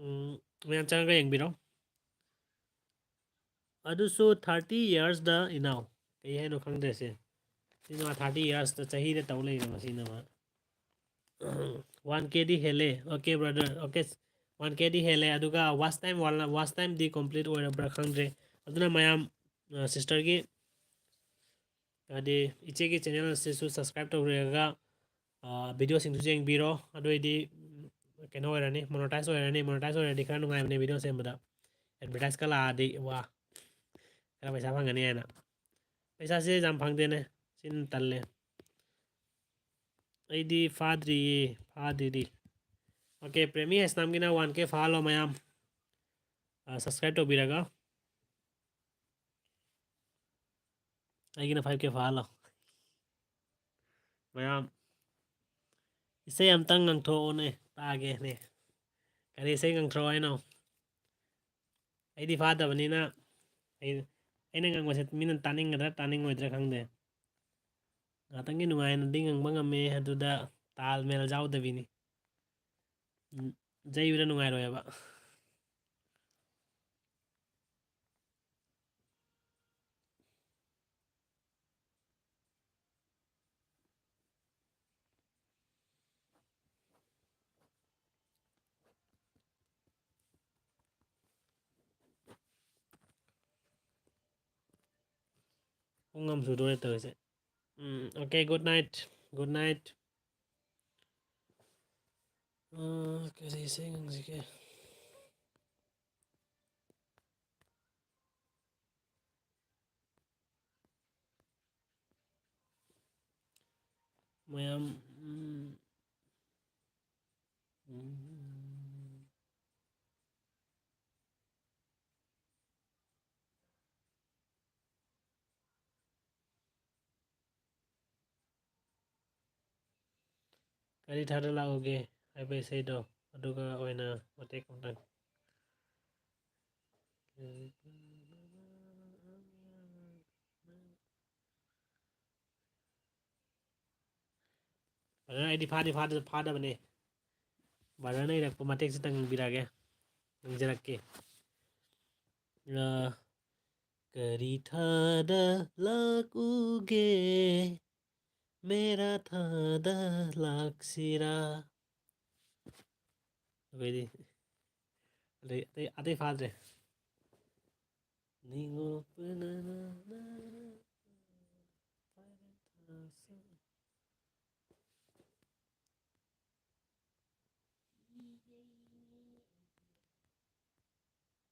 ꯎꯝ, ꯃꯌꯥꯝ ꯆꯪꯉꯒ ꯌꯦꯡꯕꯤꯔꯣ꯫ ꯑꯗꯨꯁꯨ thirty years ꯗ ꯏꯅꯥꯎ꯫ ꯀꯩ ꯍꯥꯏꯅꯣ ꯈꯪꯗ꯭ꯔꯦ ꯁꯦ꯫ ꯁꯤꯅ ꯃꯥ thirty years ꯇ ꯆꯍꯤꯗ ꯇꯧ ꯂꯩꯔꯦ ꯃꯁꯤꯅ ꯃꯥ꯫ One K ꯗꯤ ꯍꯦꯜꯂꯦ꯫ Okay, brother. Okay, one K ꯗꯤ ꯍꯦꯜꯂꯦ꯫ ꯑꯗꯨꯒ watch time, watch time ꯗꯤ complete ꯑꯣꯏꯔꯕ꯭ꯔꯥ ꯈꯪꯗ꯭ꯔꯦ꯫ ꯑꯗꯨꯅ ꯃꯌꯥꯝ, ꯑ, sister ꯒꯤ, ꯍꯥꯏꯗꯤ ꯏꯆꯦꯒꯤ channel ꯑꯁꯤꯁꯨ subscribe ꯇꯧꯕꯤꯔꯒ, ꯑ, video ꯁꯤꯡꯗꯨꯁꯨ ꯌꯦꯡꯕꯤꯔꯣ꯫ ꯑꯗꯨ ꯑꯣꯏꯗꯤ, ꯎꯝ, ꯀꯩꯅꯣ ꯑꯣꯏꯔꯅꯤ, monetize ꯑꯣꯏꯔꯅꯤ꯫ Monetize ꯑꯣꯏꯔꯗꯤ ꯈꯔ ꯅꯨꯡꯉꯥꯏꯕꯅꯦ video ꯁꯦꯝꯕꯗ꯫ Advertise ꯀ ꯂꯥꯛꯑꯗꯤ, ꯋꯥ, ꯈꯔ ꯄꯩꯁꯥ ꯐꯪꯒꯅꯤ ꯍꯥꯏꯅ꯫ ꯄꯩꯁꯥꯁꯦ ꯌꯥꯝ ꯐꯪꯗꯦꯅꯦ꯫ ꯁꯤꯅ ꯇꯜꯂꯦ꯫ ꯑꯩꯗꯤ ꯐꯥꯗ꯭ꯔꯤꯌꯦ, ꯐꯥꯗ꯭ꯔꯤꯗꯤ꯫ Okay, ꯄ꯭ꯔꯦꯃꯤ ꯍꯩꯁꯅꯥꯝꯒꯤꯅ one K ꯐꯥꯍꯜꯂꯣ ꯃꯌꯥꯝ꯫ ꯑ, subscribe ꯇꯧꯕꯤꯔꯒ꯫ ꯑꯩꯒꯤꯅ five K ꯐꯥꯍꯜꯂꯣ꯫ ꯃꯌꯥꯝ, ꯏꯁꯩ ꯑꯝꯇꯪ ꯉꯪꯊꯣꯛꯑꯣꯅꯦ, ꯇꯥꯒꯦꯅꯦ꯫ ꯀꯔꯤ ꯏꯁꯩ ꯉꯪꯊꯣꯛꯑꯣ ꯍꯥꯏꯅꯣ? ꯑꯩꯗꯤ ꯐꯥꯗꯕꯅꯤꯅ, ꯑꯩ, ꯑꯩꯅ ꯉꯥꯡꯕꯁꯦ ꯃꯤꯅ ꯇꯥꯅꯤꯡꯒꯗ꯭ꯔꯥ ꯇꯥꯅꯤꯡꯉꯣꯏꯗ꯭ꯔꯥ ꯈꯪꯗꯦ꯫ ꯉꯥꯛꯇꯪꯒꯤ ꯅꯨꯡꯉꯥꯏꯅꯗꯤ ꯉꯥꯡꯕ ꯉꯝꯃꯦ, ꯑꯗꯨꯗ ꯇꯥꯜ ꯃꯦꯜ ꯌꯥꯎꯗꯕꯤꯅꯤ꯫ ꯎꯝ, ꯌꯩꯕꯗ ꯅꯨꯡꯉꯥꯏꯔꯣꯏꯕ꯫ ꯄꯨꯡ ꯑꯃ ꯁꯨꯗꯣꯔꯦ ꯇꯧꯔꯤꯁꯦ꯫ ꯎꯝ, okay, good night, good night꯫ ꯑ, ꯀꯔꯤ ꯏꯁꯩ ꯉꯪꯁꯤꯒꯦ? ꯃꯌꯥꯝ, ꯎꯝ, ꯎꯝ꯫ ꯀꯔꯤ ꯊꯥꯗ ꯂꯥꯛꯎꯒꯦ ꯍꯥꯏꯕ ꯏꯁꯩꯗꯣ, ꯑꯗꯨꯒ ꯑꯣꯏꯅ ꯃꯇꯦꯛ ꯑꯃꯇꯪ꯫ ꯕ꯭ꯔꯗꯔ, ꯑꯩꯗꯤ ꯐꯥꯗꯤ ꯐꯥꯗ-, ꯐꯥꯗꯕꯅꯦ꯫ ꯕ꯭ꯔꯗꯔꯅ ꯏꯔꯛꯄ ꯃꯇꯦꯛꯁꯤꯇꯪ ꯉꯪꯕꯤꯔꯛꯑꯒꯦ, ꯉꯪꯖꯔꯛꯀꯦ꯫ ꯑ, ꯀꯔꯤ ꯊꯥꯗ ꯂꯥꯛꯎꯒꯦ, ꯃꯦꯔꯥ ꯊꯥꯗ ꯂꯥꯛꯁꯤꯔꯥ? ꯑꯩꯈꯣꯏꯗꯤ ꯑꯗꯩ, ꯑꯇꯩ, ꯑꯇꯩ ꯐꯥꯗ꯭ꯔꯦ꯫ ꯅꯤꯉꯣꯜ ꯄꯨꯅꯅ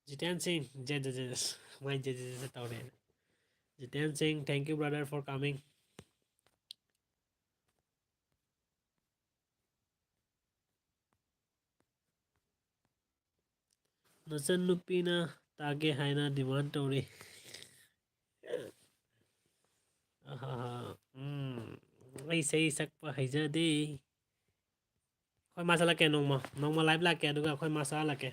ꯖꯤꯇꯦꯟ ꯁꯤꯡ, ꯖꯦ, ꯖꯦ, ꯖꯦ, ꯃꯥꯏ ꯖꯦ, ꯖꯦ, ꯖꯦ ꯇꯧꯔꯦ꯫ ꯖꯤꯇꯦꯟ ꯁꯤꯡ, thank you brother for coming. ꯅꯆꯟꯅꯨꯄꯤꯅ ꯇꯥꯒꯦ ꯍꯥꯏꯅ demand ꯇꯧꯔꯤ꯫ ꯑꯍꯥꯍꯥ, ꯎꯝ, ꯑꯩ ꯏꯁꯩ ꯁꯛꯄ ꯍꯩꯖꯗꯦ꯫ ꯑꯩꯈꯣꯏ ꯃꯥ ꯆꯠꯂꯛꯀꯦ ꯅꯣꯡꯃ, ꯅꯣꯡꯃ live ꯂꯥꯛꯀꯦ, ꯑꯗꯨꯒ ꯑꯩꯈꯣꯏ ꯃꯥ ꯆꯠꯍꯜꯂꯛꯀꯦ꯫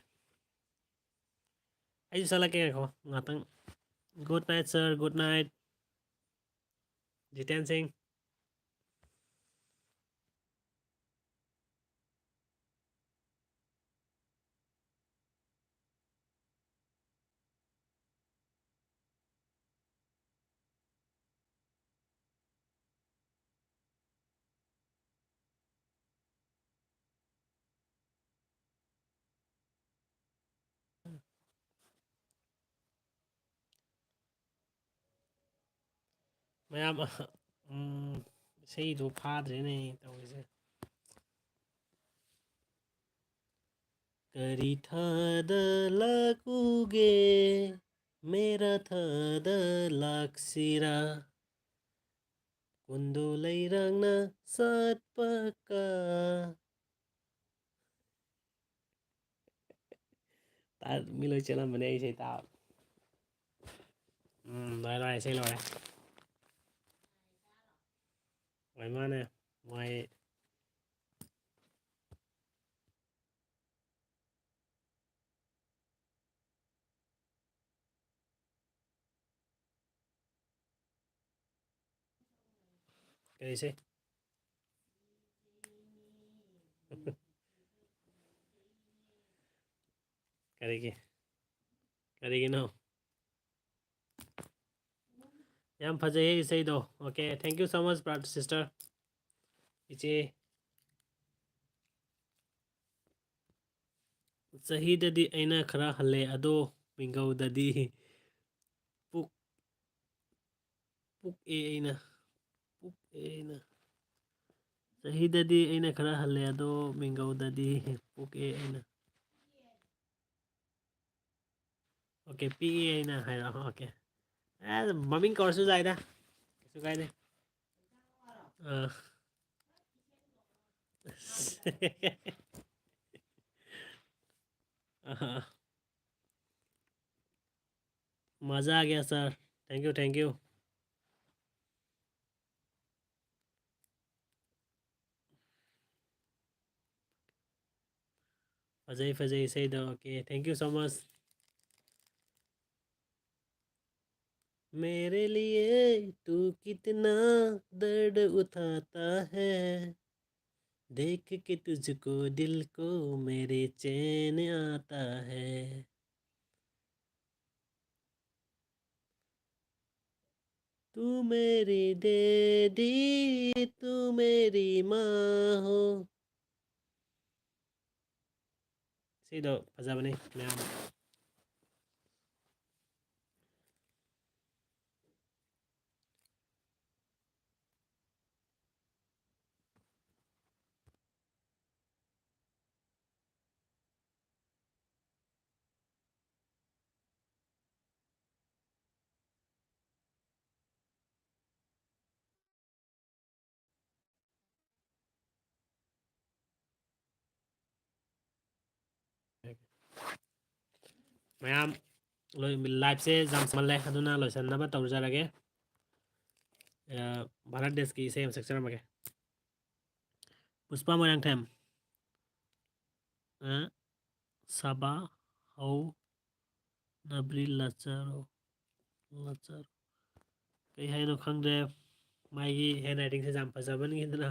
ꯑꯩꯁꯨ ꯆꯠꯂꯛꯀꯦ, ꯉꯥꯏꯈꯣ ꯉꯥꯛꯇꯪ꯫ Good night, sir. Good night, Jiten Singh. ꯃꯌꯥꯝ, ꯎꯝ, ꯏꯁꯩꯗꯣ ꯐꯥꯗ꯭ꯔꯦꯅꯦ ꯇꯧꯔꯤꯁꯦ꯫ ꯀꯔꯤ ꯊꯥꯗ ꯂꯥꯛꯎꯒꯦ, ꯃꯦꯔꯥ ꯊꯥꯗ ꯂꯥꯛꯁꯤꯔꯥ? ꯀꯨꯟꯗꯣ ꯂꯩꯔꯥꯡꯅ ꯁꯥꯠꯄ ꯀꯥ꯫ ꯇꯥ-, ꯃꯤ ꯂꯣꯏ ꯆꯦꯜꯂꯝꯕꯅꯦ ꯑꯩ ꯏꯁꯩ ꯇꯥꯕ꯫ ꯎꯝ, ꯂꯣꯏꯔꯦ, ꯂꯣꯏꯔꯦ, ꯏꯁꯩ ꯂꯣꯏꯔꯦ꯫ ꯍꯣꯏ, ꯃꯥꯅꯦ꯫ ꯃꯣꯏ ꯀꯔꯤ ꯏꯁꯩ? ꯀꯔꯤꯒꯤ? ꯀꯔꯤꯒꯤꯅꯣ? ꯌꯥꯝ ꯐꯖꯩꯌꯦ ꯏꯁꯩꯗꯣ꯫ Okay, thank you so much, brother, sister. ꯏꯆꯦ꯫ ꯆꯍꯤꯗꯗꯤ ꯑꯩꯅ ꯈꯔ ꯍꯜꯂꯦ, ꯑꯗꯣ ꯃꯤꯡꯒꯧꯗꯗꯤ ꯄꯨꯛ-, ꯄꯨꯛꯑꯦ ꯑꯩꯅ, ꯄꯨꯛꯑꯦ ꯑꯩꯅ꯫ ꯆꯍꯤꯗꯗꯤ ꯑꯩꯅ ꯈꯔ ꯍꯜꯂꯦ, ꯑꯗꯣ ꯃꯤꯡꯒꯧꯗꯗꯤ ꯄꯨꯛꯑꯦ ꯑꯩꯅ꯫ Okay, ꯄꯤꯛꯑꯦ ꯑꯩꯅ ꯍꯥꯏꯔꯣ꯫ Okay. ꯑꯦ, ꯃꯃꯤꯡ ꯀꯧꯔꯁꯨ ꯌꯥꯏꯗ, ꯀꯩꯁꯨ ꯀꯥꯏꯗꯦ꯫ ꯑꯥ꯫ ꯑꯥ꯫ ꯃꯖꯥ ꯑꯥ ꯒꯌꯥ sir. Thank you, thank you. ꯐꯖꯩ, ꯐꯖꯩ ꯏꯁꯩꯗꯣ꯫ Okay, thank you so much. मेरे लिए तू कितना दर्द उठाता है, देख के तुझको दिल को मेरे चैन आता है। तू मेरी दे दी, तू मेरी माँ हो꯫ ꯁꯤꯗꯣ ꯐꯖꯕꯅꯤ ꯃꯌꯥꯝ꯫ ꯃꯌꯥꯝ ꯂꯣꯏ-, live ꯁꯦ ꯌꯥꯝ ꯁꯥꯡꯃꯜꯂꯦ, ꯑꯗꯨꯅ ꯂꯣꯏꯁꯤꯟꯅꯕ ꯇꯧꯖꯔꯒꯦ꯫ ꯑ, ꯚꯥꯔꯠ ꯗꯦꯁꯀꯤ ꯏꯁꯩ ꯑꯃ ꯁꯛꯆꯔꯝꯃꯒꯦ꯫ ꯄꯨꯁꯄꯥ ꯃꯣꯏꯔꯥꯡꯊꯦꯝ꯫ ꯑ, ꯁꯥꯕꯥ ꯍꯧ ꯅꯕ꯭ꯔꯤ ꯂꯆꯔꯣ, ꯂꯆꯔꯣ꯫ ꯀꯩ ꯍꯥꯏꯅꯣ ꯈꯪꯗ꯭ꯔꯦ꯫ ꯃꯥꯒꯤ handwriting ꯁꯦ ꯌꯥꯝ ꯐꯖꯕꯅꯤ, ꯑꯗꯨꯅ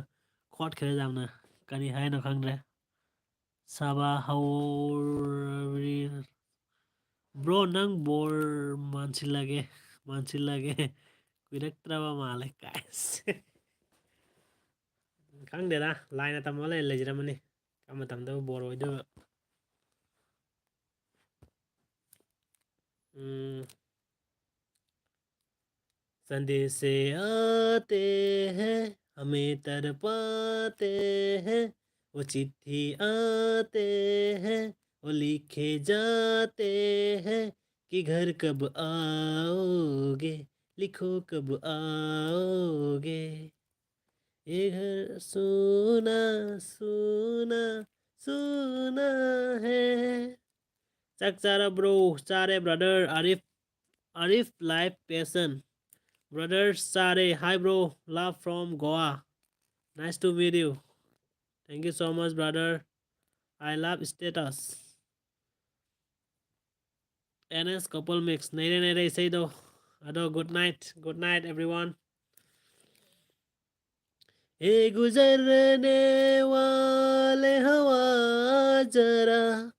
ꯈꯣꯠꯈ꯭ꯔꯦ ꯌꯥꯝꯅ꯫ ꯀꯔꯤ ꯍꯥꯏꯅꯣ ꯈꯪꯗ꯭ꯔꯦ꯫ ꯁꯥꯕꯥ ꯍꯧꯔꯕ꯭ꯔꯤ-, bro, ꯅꯪ ꯕꯣꯔ ꯃꯥꯟꯁꯤꯜꯂꯒꯦ, ꯃꯥꯟꯁꯤꯜꯂꯒꯦ꯫ ꯀꯨꯏꯔꯛꯇ꯭ꯔꯕ ꯃꯥꯜꯂꯦ, ꯀꯥꯏꯁ꯫ ꯈꯪꯗꯦꯗ, ꯂꯥꯏꯅ ꯇꯝꯃ ꯂꯩ-, ꯂꯩꯖꯔꯝꯃꯅꯤ꯫ ꯀꯔꯝꯕ ꯃꯇꯝꯗꯕꯨ ꯕꯣꯔ ꯑꯣꯏꯗꯣꯏꯕ? ꯎꯝ꯫ संदेशे आते हैं, हमें तड़पाते हैं, वो चिट्ठी आते हैं, वो लिखे जाते हैं कि घर कब आओगे, लिखो कब आओगे। ये घर सूना, सूना, सूना है। ꯆꯥꯛ ꯆꯥꯔꯕ꯭ꯔꯣ? ꯆꯥꯔꯦ, brother Arif, Arif life passion. Brother ꯆꯥꯔꯦ꯫ Hi bro, love from Goa. Nice to meet you. Thank you so much, brother. I love status. N S Couple Mix, ꯅꯩꯔꯦ, ꯅꯩꯔꯦ ꯏꯁꯩꯗꯣ꯫ ꯑꯗꯣ, good night, good night, everyone. ए गुजरने वाले हवा, जरा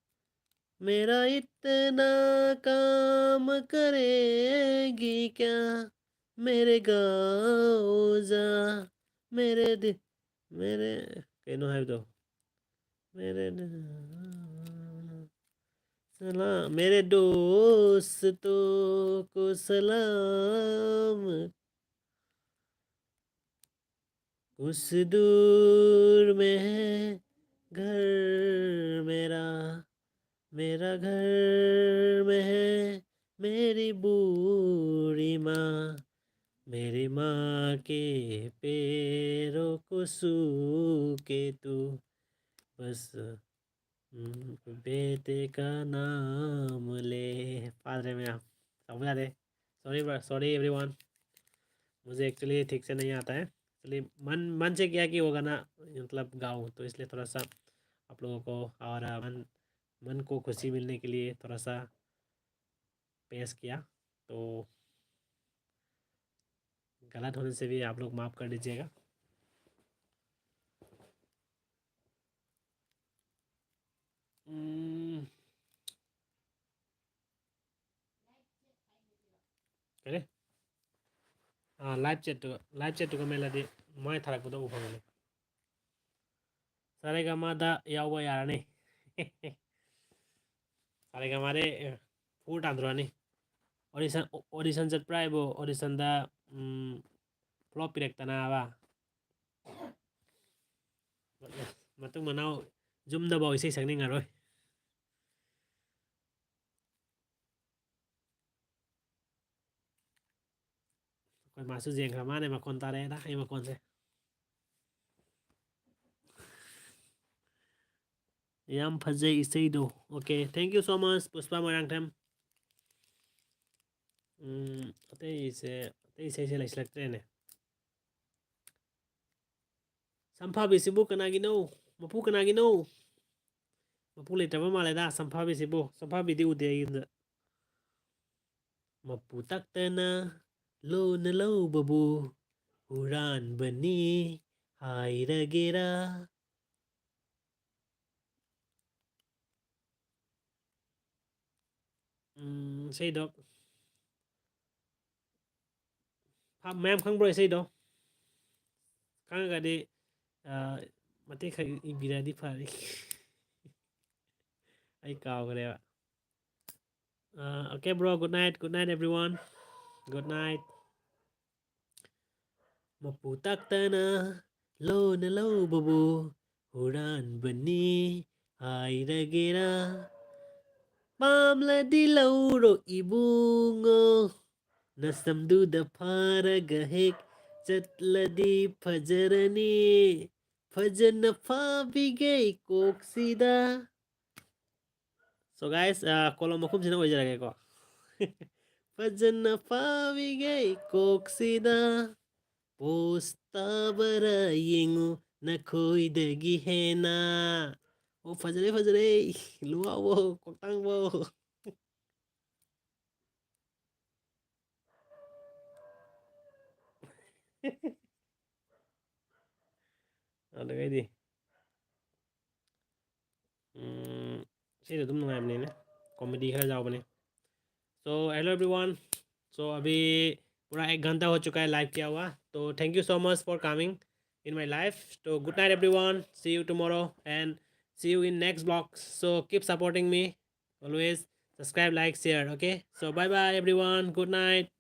मेरा इतना काम करेगी क्या? मेरे गाँव जा, मेरे दि-, मेरे, ꯀꯩꯅꯣ ꯍꯥꯏꯕꯗꯣ? मेरे द-, सलाम, मेरे दोस्तों को सलाम। उस दूर में है घर मेरा, मेरा घर में है मेरी बूढ़ी माँ, मेरी माँ के पैरों को सूखे तू, बस, हम्म, बेटे का नाम ले। ꯐꯥꯗ꯭ꯔꯦ ꯃꯌꯥꯝ, ꯇꯧꯕ ꯌꯥꯗꯦ꯫ Sorry, bro, sorry everyone, मुझे actually ठीक से नहीं आता है। Actually मन, मन से किया कि वो गाना, मतलब, गाऊं, तो इसलिए थोड़ा सा आप लोगों को और, अ, मन, मन को खुशी मिलने के लिए थोड़ा सा पेश किया। तो गलत होने से भी आप लोग माफ़ कर दीजिएगा। हम्म। ꯀꯔꯤ? ꯑꯥ, live chat ꯇꯨ, live chat ꯇꯨ ꯀꯃꯦꯟꯂꯗꯤ ꯃꯥꯏ ꯊꯥꯔꯛꯄꯗꯣ ꯎ ꯐꯪꯒꯅꯤ꯫ ꯁꯥꯔꯦꯒꯥꯃꯥꯗ ꯌꯥꯎꯕ ꯌꯥꯔꯅꯤ꯫ ꯁꯥꯔꯦꯒꯥꯃꯥꯗꯤ, ꯑꯦ, ꯐꯨꯔ ꯇꯥꯟꯊꯣꯔꯛꯑꯅꯤ꯫ Audition, audition ꯆꯠꯄ꯭ꯔꯥ ꯍꯥꯏꯕꯨ, auditionꯗ, ꯎꯝ, flop ꯄꯤꯔꯛꯇꯅꯕ꯫ ꯃꯇꯨꯡ ꯃꯅꯥꯎ ꯌꯨꯝꯗꯐꯥꯎ ꯏꯁꯩ ꯁꯛꯅꯤꯡꯉꯔꯣꯏ꯫ ꯑꯩꯈꯣꯏ ꯃꯥꯁꯨ ꯌꯦꯡꯈ꯭ꯔ ꯃꯥꯅꯦ, ꯃꯈꯣꯟ ꯇꯥꯔꯛꯑꯦꯗ ꯑꯩ ꯃꯈꯣꯟꯁꯦ꯫ ꯌꯥꯝ ꯐꯖꯩ ꯏꯁꯩꯗꯣ꯫ Okay, thank you so much, ꯄꯨꯁꯄꯥ ꯃꯣꯏꯔꯥꯡꯊꯦꯝ꯫ ꯎꯝ, ꯑꯇꯩꯁꯦ, ꯑꯇꯩ ꯏꯁꯩꯁꯦ ꯂꯩꯁꯤꯜꯂꯛꯇ꯭ꯔꯦꯅꯦ꯫ ꯁꯝꯐꯥꯕꯤꯁꯤꯕꯨ ꯀꯅꯥꯒꯤꯅꯣ? ꯃꯄꯨ ꯀꯅꯥꯒꯤꯅꯣ? ꯃꯄꯨ ꯂꯩꯇ꯭ꯔꯕ ꯃꯥꯜꯂꯦꯗ ꯁꯝꯐꯥꯕꯤꯁꯤꯕꯨ꯫ ꯁꯝꯐꯥꯕꯤꯗꯤ ꯎꯗꯦ ꯑꯩ ꯌꯨꯝꯗ꯫ ꯃꯄꯨ ꯇꯥꯛꯇꯅ ꯂꯣꯟꯅ ꯂꯧꯕꯕꯨ ꯍꯨꯔꯥꯟꯕꯅꯤ ꯍꯥꯏꯔꯒꯦꯔꯥ? ꯎꯝ, ꯏꯁꯩꯗꯣ ꯐ-, ꯃꯌꯥꯝ ꯈꯪꯕ꯭ꯔꯣ ꯏꯁꯩꯗꯣ? ꯈꯪꯉꯒꯗꯤ, ꯑ, ꯃꯇꯦꯛ ꯈꯔ ꯏꯕꯤꯔꯗꯤ ꯐꯔꯦ꯫ ꯑꯩ ꯀꯥꯎꯈ꯭ꯔꯦꯕ꯫ ꯑ, okay, bro, good night, good night, everyone. Good night. ꯃꯄꯨ ꯇꯥꯛꯇꯅ ꯂꯣꯟꯅ ꯂꯧꯕꯕꯨ ꯍꯨꯔꯥꯟꯕꯅꯤ ꯍꯥꯏꯔꯒꯦꯔꯥ? ꯄꯥꯝꯂꯗꯤ ꯂꯧꯔꯣ ꯏꯕꯨꯡꯉꯣ, ꯅꯁꯝꯗꯨꯗ ꯐꯥꯔꯒ ꯍꯦꯛ ꯆꯠꯂꯗꯤ ꯐꯖꯔꯅꯤ, ꯐꯖꯅ ꯐꯥꯕꯤꯒꯦ ꯀꯣꯛꯁꯤꯗ꯫ So guys, ꯑ, ꯀꯣꯂꯣꯝ ꯃꯈꯨꯝꯁꯤꯅ ꯑꯣꯏꯖꯔꯒꯦꯀꯣ꯫ ꯐꯖꯅ ꯐꯥꯕꯤꯒꯦ ꯀꯣꯛꯁꯤꯗ, ꯄꯣꯁ ꯇꯥꯕꯔ ꯌꯦꯡꯉꯨ ꯅꯈꯣꯏꯗꯒꯤ ꯍꯦꯟꯅ꯫ ꯑꯣ, ꯐꯖꯔꯦ, ꯐꯖꯔꯦ꯫ ꯂꯨꯋꯥꯎꯕꯣ, ꯀꯣꯛꯇꯥꯡꯕꯣ꯫ ꯑꯗꯨꯗꯒꯤꯗꯤ, ꯎꯝ, ꯁꯤꯁꯨ ꯑꯗꯨꯝ ꯅꯨꯡꯉꯥꯏꯕꯅꯤꯅꯦ, ꯀꯣꯃꯦꯗꯤ ꯈꯔ ꯌꯥꯎꯕꯅꯤ꯫ So, hello everyone. So, अभी पूरा एक घंटा हो चुका है लाइव किया हुआ। तो thank you so much for coming in my live. तो good night everyone. See you tomorrow and see you in next vlog. So, keep supporting me always. Subscribe, like, share. Okay. So, bye bye everyone. Good night.